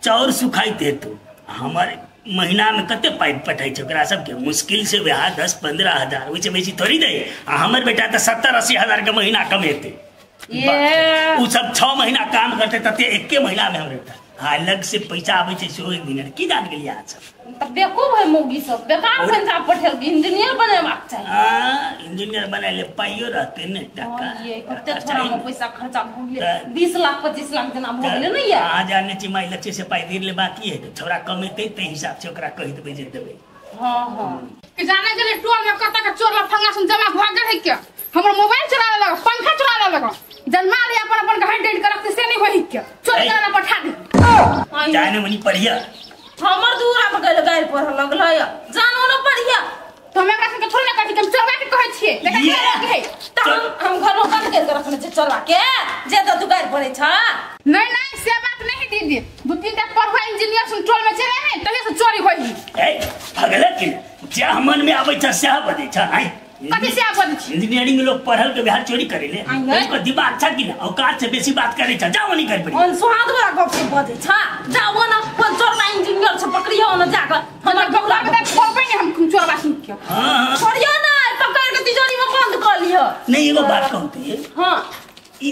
चाउर सुखाइत हेतौ हमर महीना में कते पाइ पठाइ छै ओकरा सबके मुश्किल से वएह 10-15 हजार ओहिसँ बेसी थोड़ी दै आ हमर बेटा तऽ 70-80 हजार के महीना कमेतै ओ सब 6 महीना काम करतै तते एके महीना में हमर बेटा अलग से पैसा आबै छै सेहो एक दिन की जान गेलियै अहाँ सब तब देखो भाई मौगी सब बेकार पंजाब पठेल इंजीनियर बनेबाक चाही हां इंजीनियर बनाले पाइयो रहते ने टका ये कते छोरा में पैसा खर्चा भ गेलै 20 लाख 25 लाख जना भ गेलै ने यार अहाँ जाने छी माइ लक्ष्य से पाइ दे ले बाकी है छोरा कमेतै तै हिसाब से ओकरा कहि देबै जे देबै हां हां कि जाने गेलै टोल में कत के चोर लफंगा सुन जमा भ गेल है के हमर मोबाइल चोरा लेलक पंखा चोरा लेलक जन्मा ले अपन अपन घर डेड करत से नहीं होई के चोर करा पठा दे जाने मनी पढ़िया हमर दूरा पर गेल गारि पढ़ लगलै जानो न पढ़िया त हम एकरा संगे थोड़े ना कहै छी हम चोरबा के कहै छियै देखै छियै त हम घर में बंद कर के रखने छी चोरबा के जे त तू गारि पढ़ै छ नहीं नहीं से बात नहीं दीदी दू तीन टा पढ़ुआ इंजीनियर सुन टोल में चले है तभी से चोरी होई ए भगला कि जे मन में आबै छ सएह बजै छ आइ कथि से बजै छी इंजीनियरिंग में लोग पढ़ल के बिहार चोरी करे ले उसको दिमाग छ कि ना औकात से बेसी बात करे छ जाओ नहीं कर पड़ी अन स्वाद वाला गप से बजै छ जाओ न कोन चोरबा इंजीनियर छ पकड़ियो न जाके हमर गौरा के छोड़बै नहीं हम चोरबा सुन के हां छोड़ियो न पकड़ के तिजोरी में बंद कर लियो नहीं एगो बात कहते हां ई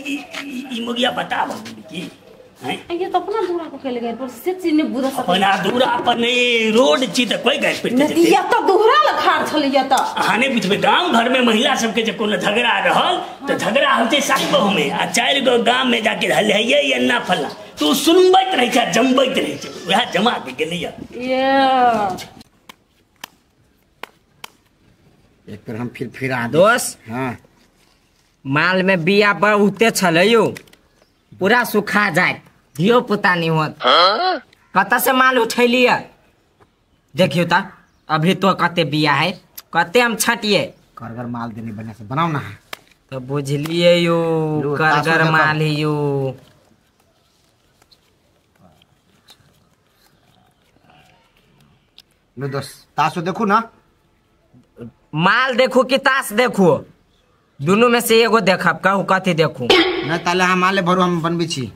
ई मुगिया बताब की हैं ये तो अपना दूरा को खेल गए पर से चीज ने बुरा सब अपना दूरा पर नहीं रोड छी त कोई गए पर नहीं ये तो दूरा लखार छलिए त अहाँ ने बुझबे गांव घर में महिला सबके जे कोनो झगड़ा रहल त झगड़ा होते साई बहु में आ चारि गो गांव में जाके हलैये ये ना फला तू सुनबैत रहै छ जमबैत रहै छ वएह जमा के गेलैया ये एक पर हम फिर फिरा दोस्त हां माल में बिया बहुते छलै यो पूरा सुखा जाए धियो पुता नहीं होत कत से माल उठैलिए देखियो ता अभी तो कते बिया है कते हम छाटिए करगर माल देने बने से बनाओ ना तो बुझलिए यो करगर माल है यो लो दोस्त तासो देखो ना माल देखो कि तास देखो दोनों में से एगो देखब कहू कथी देखू नहीं ताले हम माले भरू हम बनबै छी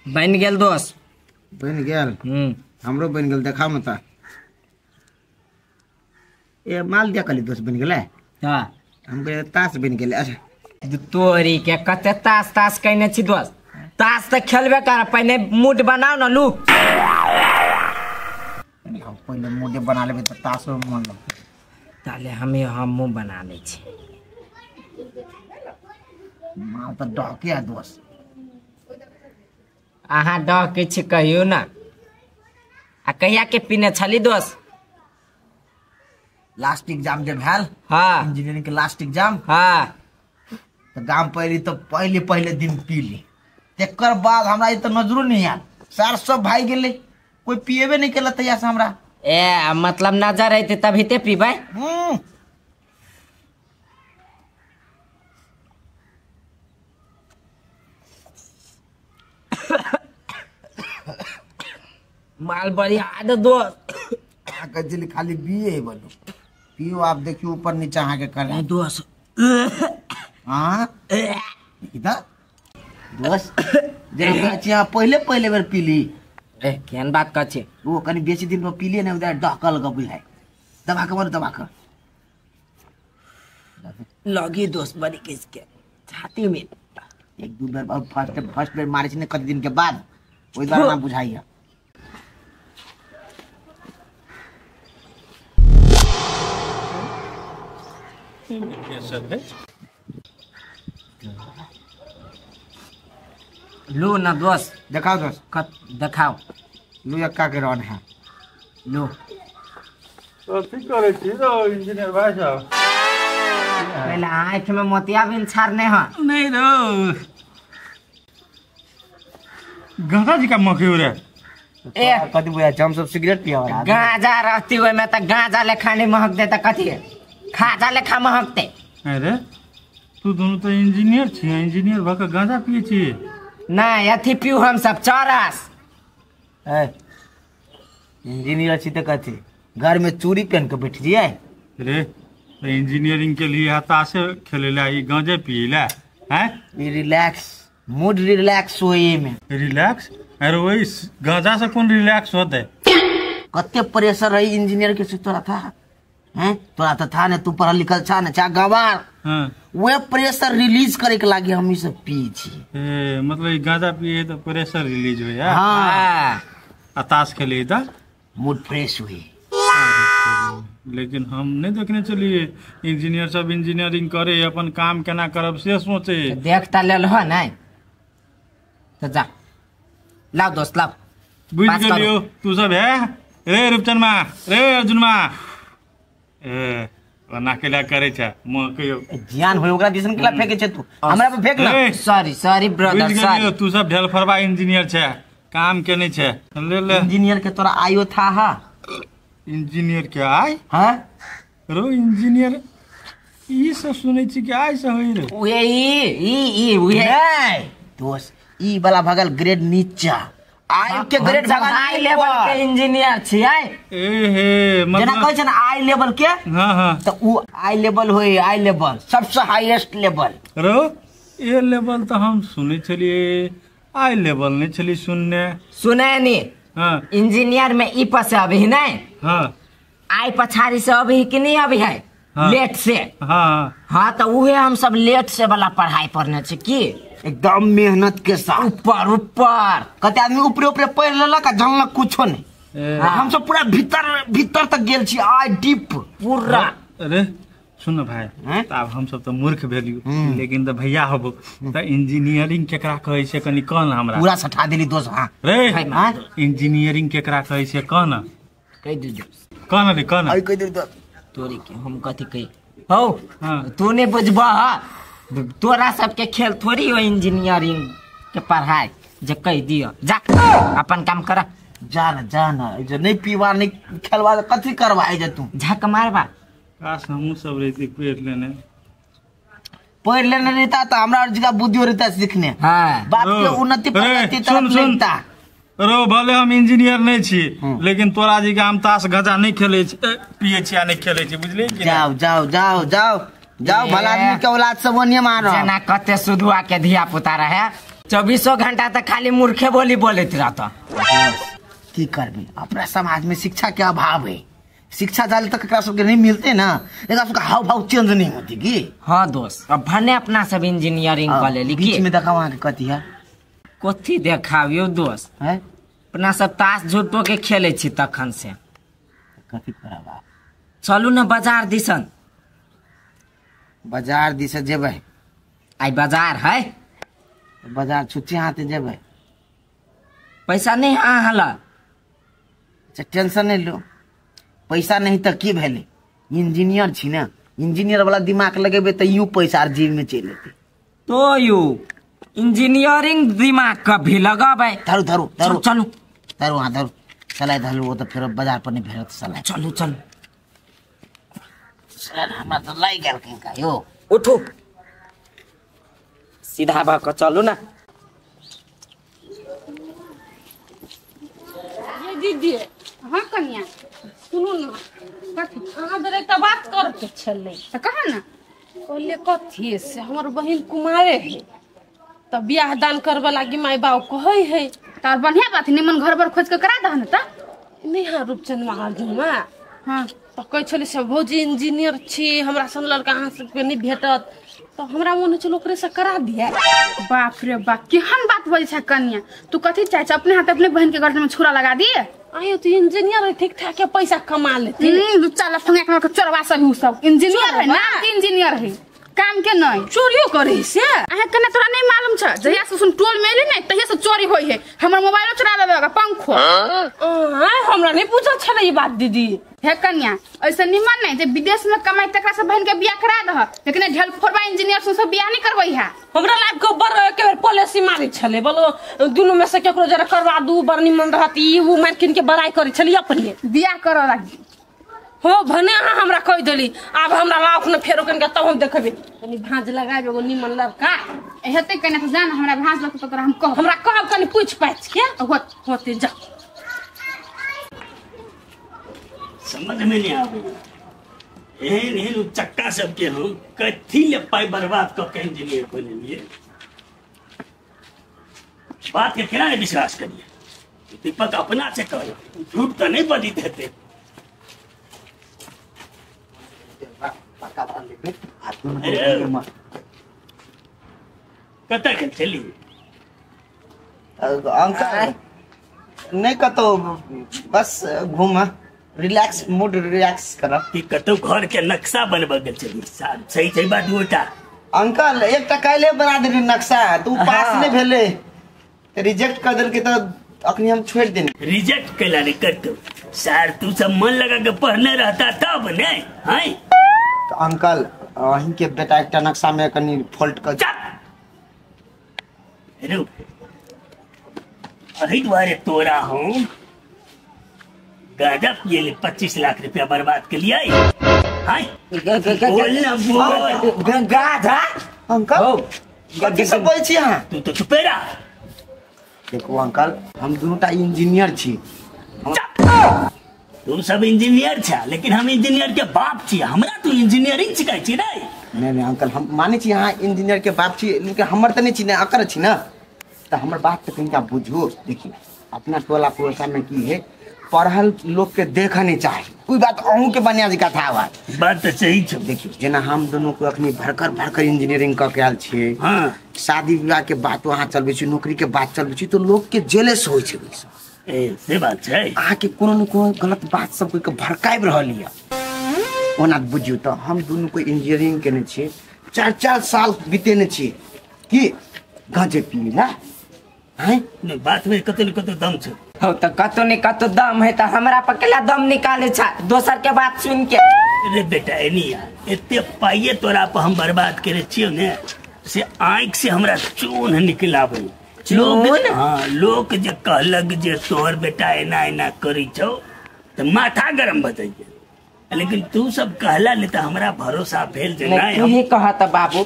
बन गेल दोस्त बन गेल हमरो बन गेल देखाउ न त ए माल दिया कली दोस्त बन गेलै हां हम कहलियै तास बन गेलै। अच्छा तोरी के कते तास तास कहने छी दोस्त, तास त खेलबे कर, पहले मूड बनाओ न लू। पहले मूडे बना लेबै त तासो में मन लगतै। ताले हमें हमहूँ बना लै छी। माल त डहके है दोस्त। अहाँ डहके छी कहियो ना। आ कहिया के पीने छली दोस्त? लास्ट एग्जाम जे भेल, हाँ इंजीनियरिंग के लास्ट एग्जाम, हाँ तो गाम पर अयली तो पहले पहले दिन पी ली, तकर बाद हमरा ई तो नजरो नहीं आयल, सर सब भाई गेलै, कोई पिएबे नहीं केला तहिया से हमरा। ए मतलब नजर अयतै तभी ते पीबै। माल बढ़िया आदत दोस्त। अहाँ खाली बीए बनू पियो, आप देखियो ऊपर नीचा अहाँ के करे दोस्त। हाँ इधर दोस्त जे अहाँ पहले पहले बेर पीली। ए केहन बात कहै छी? ओ कनि बेसी दिन पर पीलिए ने, उधर डहकल गबुल है, दबा के मारू, दबा के लगी दोस्त बड़ी किसके छाती में। एक दू बेर फर्स्ट फर्स्ट बेर मारे छी ने कति दिन के बाद, ओहि दुआरे ना बुझाइया। लो ना दोस्त देखाओ दोस्त, कत देखाओ लो यक्का के रन है लो। तो की करे छी रो इंजीनियर भाई साहब? पहले आँख में मोतियाबिंद छाड़ने है। नहीं रो गांजा जी का मके रे ए कथि बुझा छै हम सब सिगरेट पिया वाला गांजा रहती ओय में त गांजा लेखा नहीं महक दे त कथि है खाजा लेखा महकते। अरे तू दोनों तो इंजीनियर छी, इंजीनियर भ के गांजा पिए छी? नहीं अथी पीऊ हम सब चरस। ए इंजीनियर छी त कथि घर में चूड़ी पहन के बैठ जिए रे? तो इंजीनियरिंग के लिए हताशे खेलेला ई गांजे पिएला हैं? ई रिलैक्स मूड रिलैक्स होए में। रिलैक्स? अरे वही गांजा से कौन रिलैक्स होते? कते प्रेशर रही इंजीनियर के से तोरा था हैं? तोरा तो था ने, तू पढ़ल लिखल छा ने चा गवार। हां वे प्रेशर रिलीज करे के लागी हम ई सब पी छी। ए मतलब ई गांजा पिए तो प्रेशर रिलीज होय। हां आ ताश खेले त मूड फ्रेश होई। लेकिन हम नहीं देखने चलिए इंजीनियर सब इंजीनियरिंग करे अपन काम केना करब से सोचे। देखता लेल हो नहीं तो जा लाओ दोस्त लाओ। बुझ गेलियो तू सब है रे रूपचन मा रे अर्जुन मा ए ओना केला करे छ म कहियो ज्ञान होय ओकरा दिसन केला फेके छ तू हमरा पे फेक ना। Sorry sorry brother sorry. तू सब ढेलफरवा इंजीनियर छ काम के नहीं छ। ले ले इंजीनियर के तोरा आयो था। हा इंजीनियर के आय? हां रो इंजीनियर ई सब सुनै छी कि आय से होई रे? उहे ई ई ई उहे नहीं दोस्त ई वाला भगल ग्रेड नीचा आई के ग्रेड भगल हाई लेवल के इंजीनियर छी आय। ए हे मतलब जेना कहै छै ना आई लेवल के। हां हां त उ आई लेवल होय, आई लेवल सबसे हाईएस्ट लेवल। रो ए लेवल त हम सुनै छलिए आई लेवल नहीं छली सुनने सुनै नी। हां इंजीनियर में ई पर से अभी नहीं। हां आई पछाड़ी से अभी कि नहीं अभी है? हाँ। लेट से। हां हां तो उहे हम सब लेट से वाला पढ़ाई पढ़ने छी की एकदम मेहनत के साथ ऊपर ऊपर। कते आदमी ऊपरे ऊपरे पढ़ लेलक आ जानलक कुछो नहीं। हम सब पूरा भीतर भीतर तक गेल छी आई डीप पूरा। अरे सुन भाई आब हम सब तो मूर्ख भेलियो लेकिन त भैया होबो त इंजीनियरिंग केकरा कहै छै कनि कह न हमरा। पूरा सठा देली दोस्त। हां रे इंजीनियरिंग केकरा कहै छै कह न। कहि दे दोस्त कह न रे कह न। आई कहि दे दोस्त तोरी के हम कथि कहि हौ। तू नहीं बुझबह तोरा सबके खेल थोड़ी हो इंजीनियरिंग के पढ़ाई जे कहि दियो जा अपन काम कर जा ना जा ना जे नहीं पीवा नहीं खेलवा कथि करवा जे तू झक मारबा। काश हमहूँ सब रहती पढ़ लेने पढ़ लेने रहता तो हमरा और जगह बुद्धि रहता सीखने। हां बाप के उन्नति प्रगति तरफ लेता। रो भले हम इंजीनियर नहीं छी लेकिन तोरा जी के हम ताश गजा नहीं खेले छी पिए छी आ नहीं खेले छी बुझली कि? जाओ जाओ जाओ जाओ जाओ भला आदमी के औलाद सब ओनिये मारो। जना कते सुधुआ के धिया पुता रहे 24 घंटा तक खाली मूर्खे बोली बोलत रहता। की करबी अपना समाज में शिक्षा के अभाव है। शिक्षा जाले तक एकरा सबके नहीं मिलते ना एकरा सबके हाव भाव चेंज नहीं होती की। हां दोस्त अब भने अपना सब इंजीनियरिंग क लेली बीच में देखाओ अहाँ के कथी है कथी देखाबियो दोस्त है अपना सब ताश झूठो के खेले छी तखन से कथी करबा। चलू ना बाजार दिसन। बाजार दिस जेबै आई बाजार है बाजार छुट्टी हाथे जेबै पैसा नहीं अहाँ ला। अच्छा टेंशन नहीं लो पैसा नहीं त की भेलै इंजीनियर छी ना इंजीनियर वाला दिमाग लगेबै त यूं पैसा आर जेब में चलि एतै। तो you engineering दिमाग कभी लगाबै। धरू धरू धरू चलू धरू हाँ धरू सलाइ धरू ओ त फेर बाजार पर नहीं भेटत सलाइ। चलू चलू सर हमरा त लागि गेल किनका यो उठू सीधा भ के चलू ना। ये दीदी। हाँ कन्या सुनू ना कथी अहाँ जरा एकटा बात करके छलै त कहा ना। कहलिए कथी से हमर बहिन कुमारे है त बियाह दान करबे लागी माय बाप कहै है त बढ़िया बात निमन घर पर खोज के करा दह न त नहीं। हाँ रूपचंद महाजन मा। हाँ त कहै छलै से भौजी इंजीनियर छी हमरा सन लड़का अहाँ सबके नहीं भेटत त हमरा मन होइ छल ओकरे से करा दिया। बाप रे बाप केहन बात बजै छै कन्या तू कथी चाहै छ अपने हाथ अपने बहन के गर्दन में छुरा लगा दिए? आयो तो इंजीनियर है ठीक ठाक के पैसा कमा लेती। लुच्चा लफंगा के चोरवा सब उ सब इंजीनियर है ना इंजीनियर है काम के नहीं चोरियो करे से। अहाँ कने तोरा नहीं मालूम छ जहिया से सुन टोल में एली ने तहिया से चोरी होई है हमर मोबाइलो चोरा लेलक पंखो। हां हमरा नहीं पूछल छलै ई बात दीदी। हे कन्या ऐसे निमन नहीं जे विदेश में कमाई तकरा से बहन के बियाह करा दह लेकिन ढेल फोरवा इंजीनियर से सब बियाह नहीं करबै है। हमरा लाइफ के बड़ एक बेर पॉलिसी मारै छलै बोलो दुनू में से केकरो जरा करवा दू बड़ निमन रहत ई उ मारकिन के बड़ाई करै छली अपने बियाह करऽ लागी हो भने अहाँ हमरा कहि देली आब हमरा लाख न फेरो कनका तब हम देखबै कनी भाँज लगाबि एगो निमन लड़का हेतै कने से जान हमरा भाँज लगतौ तोरा हम कहब हमरा कहब कनी पूछ पाछ के होत होते जा समझ में नहीं आवे एहन एहन चक्का सबके हम कथी ले पाई बर्बाद कऽ के इंजीनियर बनेलिए बात के केना नहीं विश्वास करिए दीपक अपना से कह झूठ तो नहीं बजित हेतै कतऽ गेल छली अंकल नहीं कतौ बस घूम रिलैक्स मूड रिलैक्स करब कि कतौ घर के नक्शा बनबऽ गेल छली सही छै बात दूटा अंकल एकटा काल्हे बना देली नक्शा तू पास नहीं भेलै तऽ रिजेक्ट कर देलकै तऽ अखनी हम छोड़ि देने रिजेक्ट कैला नहीं करतौ सर तू सब मन लगा के पढ़ने रहता तब ने हैं तऽ अंकल अहीं के बेटा एकटा नक्शा में कनी फॉल्ट कर रुक अही दुआरे तोरा हम गांजा पिए ले 25 लाख रुपया बर्बाद के लिए हैं बोल ना बोल गांजा अंकल कथी सब बोलै छी अहाँ तू तो चुपे रह देखू अंकल हम दुनूटा इंजीनियर छी तू सब इंजीनियर छा लेकिन हम इंजीनियर के बाप छी हमरा तू इंजीनियरिंग सिखाई छी नहीं नहीं नहीं अंकल हम माने छी अहाँ इंजीनियर के बाप छी लेकिन हमर तऽ नहीं छी ने अकर छी ना तऽ हमर बात तऽ कनिका बुझू देखिए अपना टोला पड़ोसा में की है पढ़ल लोग के देखऽ नहीं चाही कोई बात अहूँ के बढ़िया जी कथा बात बात तऽ सही छौ देखियौ जेना हम दुनू के अखनी भरकर भरकर इंजीनियरिंग कऽ के आयल छियै हाँ शादी विवाह के बात वहाँ चलबै छी नौकरी के बात चलबै छी तऽ लोग के जेलस होइ छै ओहिसँ ए से बात छै अहाँके कोनो ने कोनो गलत बात सब कोई के भड़काबि रहल यऽ ओना बुझियौ तऽ हम दुनू कोई इंजीनियरिंग केने छियै 4-4 साल बितेने छियै की गांजे पिए ला हैं नहीं बात में कतौ ने कतौ दम छै हो तो कतो ने कतो दम है तो हमरा पर केला दम निकाले छा दोसर के बात सुन के रे बेटा एनी यार एते पाइये तोरा पर हम बर्बाद करे छियौ ने से आँख से हमरा चून निकलाबै लोग हाँ लोग जे कहलक जे तोहर बेटा एना एना करै छौ तऽ माथा गरम भऽ जाइए लेकिन तू सब कहला नहीं तऽ हमरा भरोसा भेल जे नहीं तू ही कहत बाबू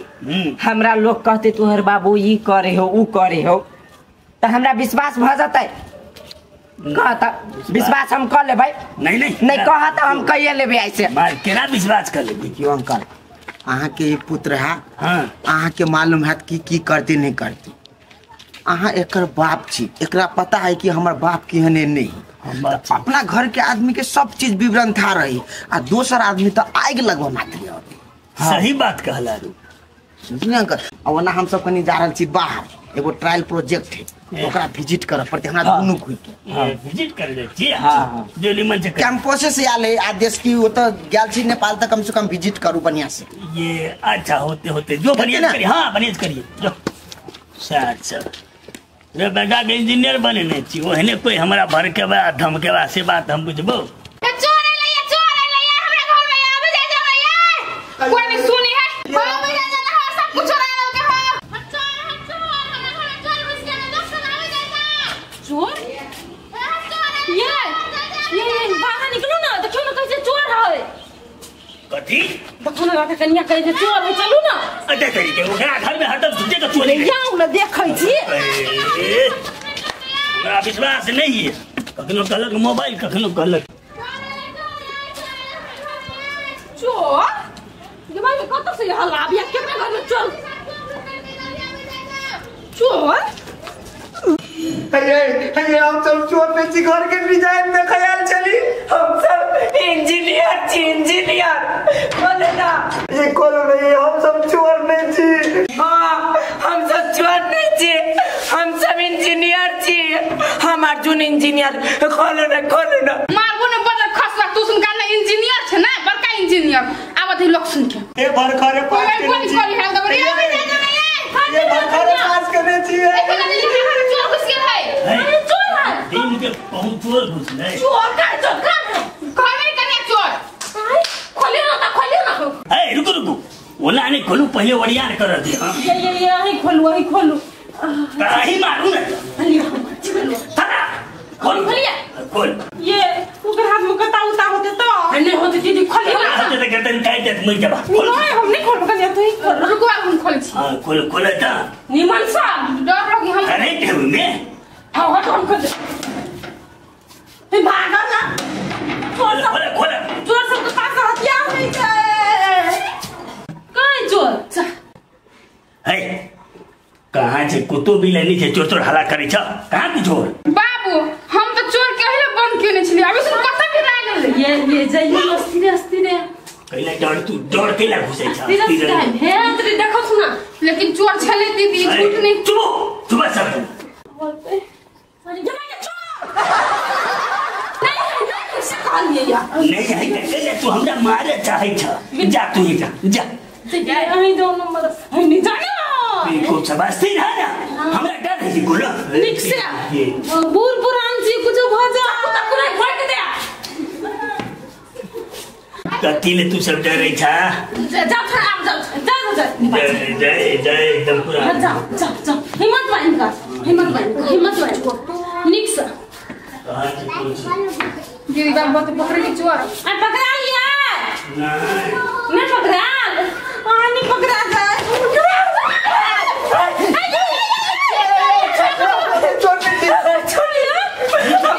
हमरा लोग कहते तोहर बाबू ई करे हो ऊ करे हो तऽ हमरा विश्वास भऽ जतै कहता विश्वास हम कर लेबै नहीं नहीं नहीं कहता हम कहिए लेबै ऐसे मार केना विश्वास कर लेबै देखियौ अंकल अहाँके पुत्र है हाँ अहाँके मालूम हैत कि की करते नहीं करते अहाँ एकर बाप छी एकरा पता है कि हमर बाप केहन नहीं अपना घर के आदमी के सब चीज विवरण था रही आ दोसर आदमी तो आगि लगवा मात्र सही बात कहला रू बुझलियै अंकल आ ओना हम सब कनी जा रहल छी बाहर एगो ट्रायल प्रोजेक्ट है ओकरा विजिट करऽ पड़तै हमरा दुनू कोई के विजिट कर ले छी हां जो निमन से कैंपस से आयल है आदेश की ओतऽ गेल छी नेपाल तक कम से कम विजिट करू बढ़िया से ये अच्छा होते होते जो बढ़िया करिए हां बढ़िया करिए जो अच्छा रे बेटा के इंजीनियर बनेने छी ओहने कोई हमरा भर के बा धमके बा से बात हम बुझबो चोर अइलै चोर अइलै हमरा घर में आबे जाय जा कोई नहीं सुनी है आबे जाय जा सब कुछ चोरा लेलकै हो चोर चोर हमरा घर में चोर घुस गेलै दोस्त आबे जाय जा चोर ये ये बाहर निकलो ना देखियो ना कैसे चोर है कथी देखो ना राधा कन्या कहे जे चोर है चलू ना अरे तरीके ओकरा घर में हरदम झूठे के चोरी जाऊ ना देखै छी हमरा विश्वास नहीं है कखनो कहलक मोबाइल कखनो कहलक चोर दिमाग में कतौ से हल्ला आबिया केकरा घर में चोर चोर अरे अरे हम सब चोर में छी घर के डिजाइन में ख्याल चली हम सब इंजीनियर छी इंजीनियर बोले ना ये कोलो नहीं हम सब चोर नहीं छी हाँ हम सब चोर नहीं छी हम सब इंजीनियर छी हम अर्जुन इंजीनियर खोलो ना खोलो ना मारबो ने बदल खसला तू सुन का ना इंजीनियर छे ना बड़का इंजीनियर आवत ही लोग सुन के ए भरखरे पास कोई कोई कोई हाल दबरी ये भरखरे पास करने छी चोर घुस गेल है अरे चोर है दिन के बहुत चोर घुस गए चोर का चोर का घर में कने चोर खोलियो ना खोलियो ना ए रुको रुको ओला नहीं खोलू पहले वड़ियार कर दे हां ये ये ये यही खोलू यही खोलू ताही मारू ना थरा खोल खोलिए खोल ये ओकर हाथ में कता उता होते तो नहीं होते दीदी खोलिए होते त गर्दन काट देत मर जाबा खोल नहीं हम नहीं खोल कनिया तू ही खोल रुको हम खोल छी हां खोल खोल त निमन सा डर लगी हम अरे देव में हां हट हम खोल दे भागा ना खोल खोल खोल चोर सब के पास हथियार नहीं छै कहीं चोर हे कहां छै कुतो भी लेनी छै चोर चोर हल्ला करै छ कहां की चोर बाबू हम तो चोर के हले बंद केने छली अभी सुन कत भी लागल ये जाइए अस्थिर अस्थिर कैला डर तू डर कैला घुसै छ अस्थिर हे अंतरी देखो सुना लेकिन चोर छले दीदी झूठ नहीं चुप चुप सब बोलते सॉरी जमा के चोर नहीं नहीं से कहलिए यार नहीं है कैला तू हमरा मारे चाहै छ जा तू ही जा जा अहीं दो नंबर नहीं जाने को सब अस्थिर है ना हमरा डर है बोलो निक से बूढ़ पुरान छी कुछ भ जा तक नहीं फेंक दे कथी ले तू सब डरै छ जा थोड़ा आब जा जा जा जा जा एकदम पूरा जा जा जा हिम्मत बांध कर हिम्मत बांध हिम्मत बांध निक से दीदी बाबू तो पकड़ के चोर आ पकड़ा लिया नहीं नहीं पकड़ा आ नहीं पकड़ा जा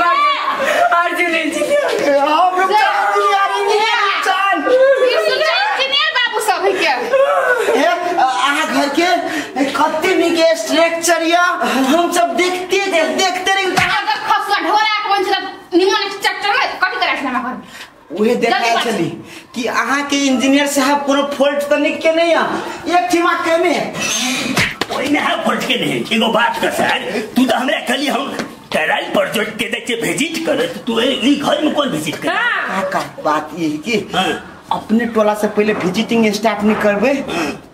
अर्जुन इंजीनियर हम रुपचन इंजीनियर बाबू सब है क्या अहाँ घर के कते नीक स्ट्रक्चर या हम सब देखते देखते रही अगर खसुआ ढोरा के बन छल निमन स्ट्रक्चर में कथि करा छल हमरा घर उहे देखा छली कि अहाँ के इंजीनियर साहब कोनो फॉल्ट त नहीं के नहीं या एक ठिमा केने ओइ ने है फॉल्ट के नहीं एगो बात कर सर तू त हमरा कहली हम ट्रायल प्रोजेक्ट के देख के विजिट कर तू ई घर में कौन विजिट कर काका बात ई कि अपने टोला से पहले विजिटिंग स्टार्ट नहीं करबे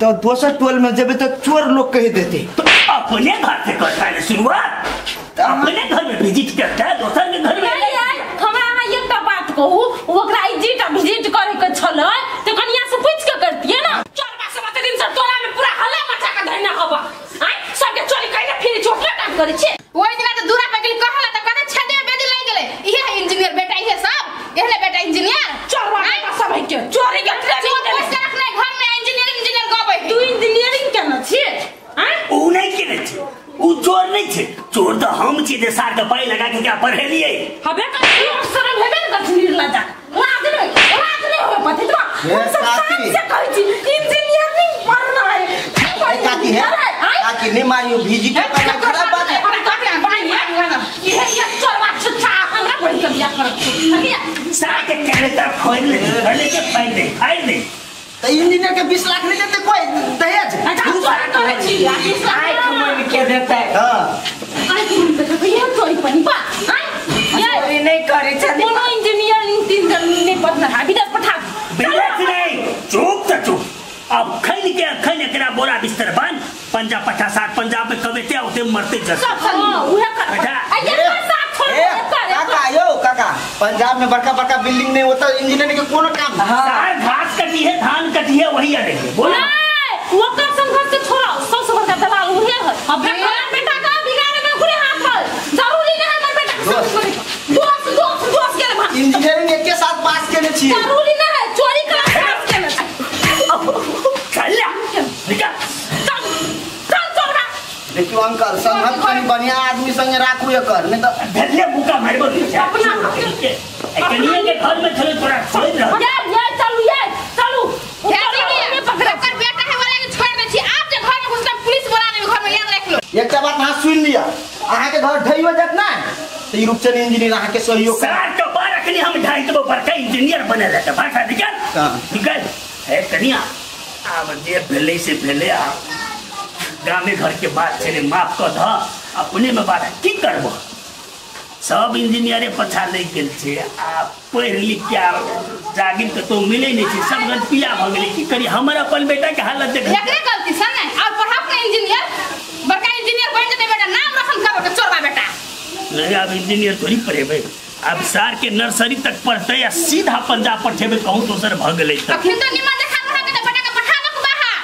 तो दोसर टोल में जेबे तो चोर लोग कह देते तो अपने घर से करता है शुरुआत अपने घर में विजिट करता है दोसर के घर में नहीं यार हमरा अहाँ एकटा बात कहू ओकरा इजिट आ विजिट करे के छल त कनिया से पूछ के करतिए ना चोरबा सब दिन से टोला में पूरा हल्ला मचा के धइना हवा आय सबके चोरी कइले फिर झोटला काम करे छे ओइ दिना त दूरा पे गेल कहला त कने छेदे बेदी लागि गेलै इहे है इंजीनियर बेटा इहे सब एहने बेटा इंजीनियर चोरबा सब है के चोरी के चोर पोस के रखने घर में इंजीनियर इंजीनियर गबै तू इंजीनियरिंग केना छी आय उ नहीं केने छी उ चोर नहीं छे चोर त हम छी जे सार के पाई लगा के क्या पढ़ेलिए हबे का शरम हेबे न कथनी लजा लाज नहीं लाज नहीं होय पति तो हम सब साथ से कहै छी इंजीनियरिंग पढ़ना है काकी है काकी नहीं मारियो भिजी के करना खराब बात है ये ये चोरवा छुच्छा हमरा बन के बियाह करत सार के कहले त खोल ले भले के पाई दे आई दे त इंजीनियर के 20 लाख नहीं देते कोई दहेज अच्छा चोरी करै छी 20 लाख आइ मन के देते हां आइ मन के देते ये चोरी पनि बा आइ ये चोरी नहीं करे छथि कोनो इंजीनियरिंग तीन जन नहीं पढ़ना है विदेश पठा विदेश नहीं चुप त चुप अब खैन के खैन एकरा बोरा बिस्तर बांध पंजाब पठा सात पंजाब में कबेते होते मरते जस सब सब उहे कर आ ये साथ छोड़ काका यो काका पंजाब में बड़का बड़का बिल्डिंग नहीं होता इंजीनियर के कोनो काम सार घास कटी है धान कटी है वही अड़ेंगे बोला ओकर संघर्ष से छोड़ो सबसे बड़का दलाल उहे है अब बेटा का बिगाड़े में ओकरे हाथ है जरूरी नहीं है हमर बेटा के सब करे दोस्त दोस्त दोस्त के भाग इंजीनियरिंग एक के साथ पास केने छी जरूरी नहीं है चोरी करा पास केने चल निकल चल चल चोरा देखियो अंकल संगत कनी बढ़िया आदमी संगे राखू एकर नहीं त धल्ले मुका मारबो अपना कनिया के घर में चलो थोड़ा छोड़ रहा ये ये चलू ये चलू नहीं पकड़ ओकर बेटा है वाला के छोड़ दे छी आप जे घर में घुसता पुलिस बोला देबे घर में याद रख लो एकटा बात अहाँ सुन लिया अहाँ के घर ढैयो जात ना त ई रूपचंद इंजीनियर अहाँ के सहयोग सार के बार अखनी हम ढाई देबो बड़का इंजीनियर बने ले त भाषा निकल निकल हे कनिया आब जे भेलै से भेलै आ गामे घर के बात छले माफ क द अपने में बात की करबो सब इंजीनियरे पछा लागि गेल छै आ पढ़ि लिख के जागिर के तो मिले नहीं छै सब गन पिया भ गेलै की करी हमर अपन बेटा के हालत देख एकरे गलती से ने और पढ़ाओ ने इंजीनियर बड़का इंजीनियर बन जते बेटा नाम रोशन करो के चोरबा बेटा नहीं अब इंजीनियर थोड़ी पढ़ेबै अब सार के नर्सरी तक पढ़ते या सीधा पंजाब पठेबै कहूँ दोसर भ गेलै अखन तो निमन देखा रहा के बेटा के पठा दो बाहर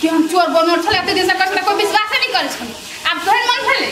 कि हम चोर चोर बनोर छलै एते दिन से करै छलै कोइ विश्वासे नहि करै छलै आब तोहर मन भेलै।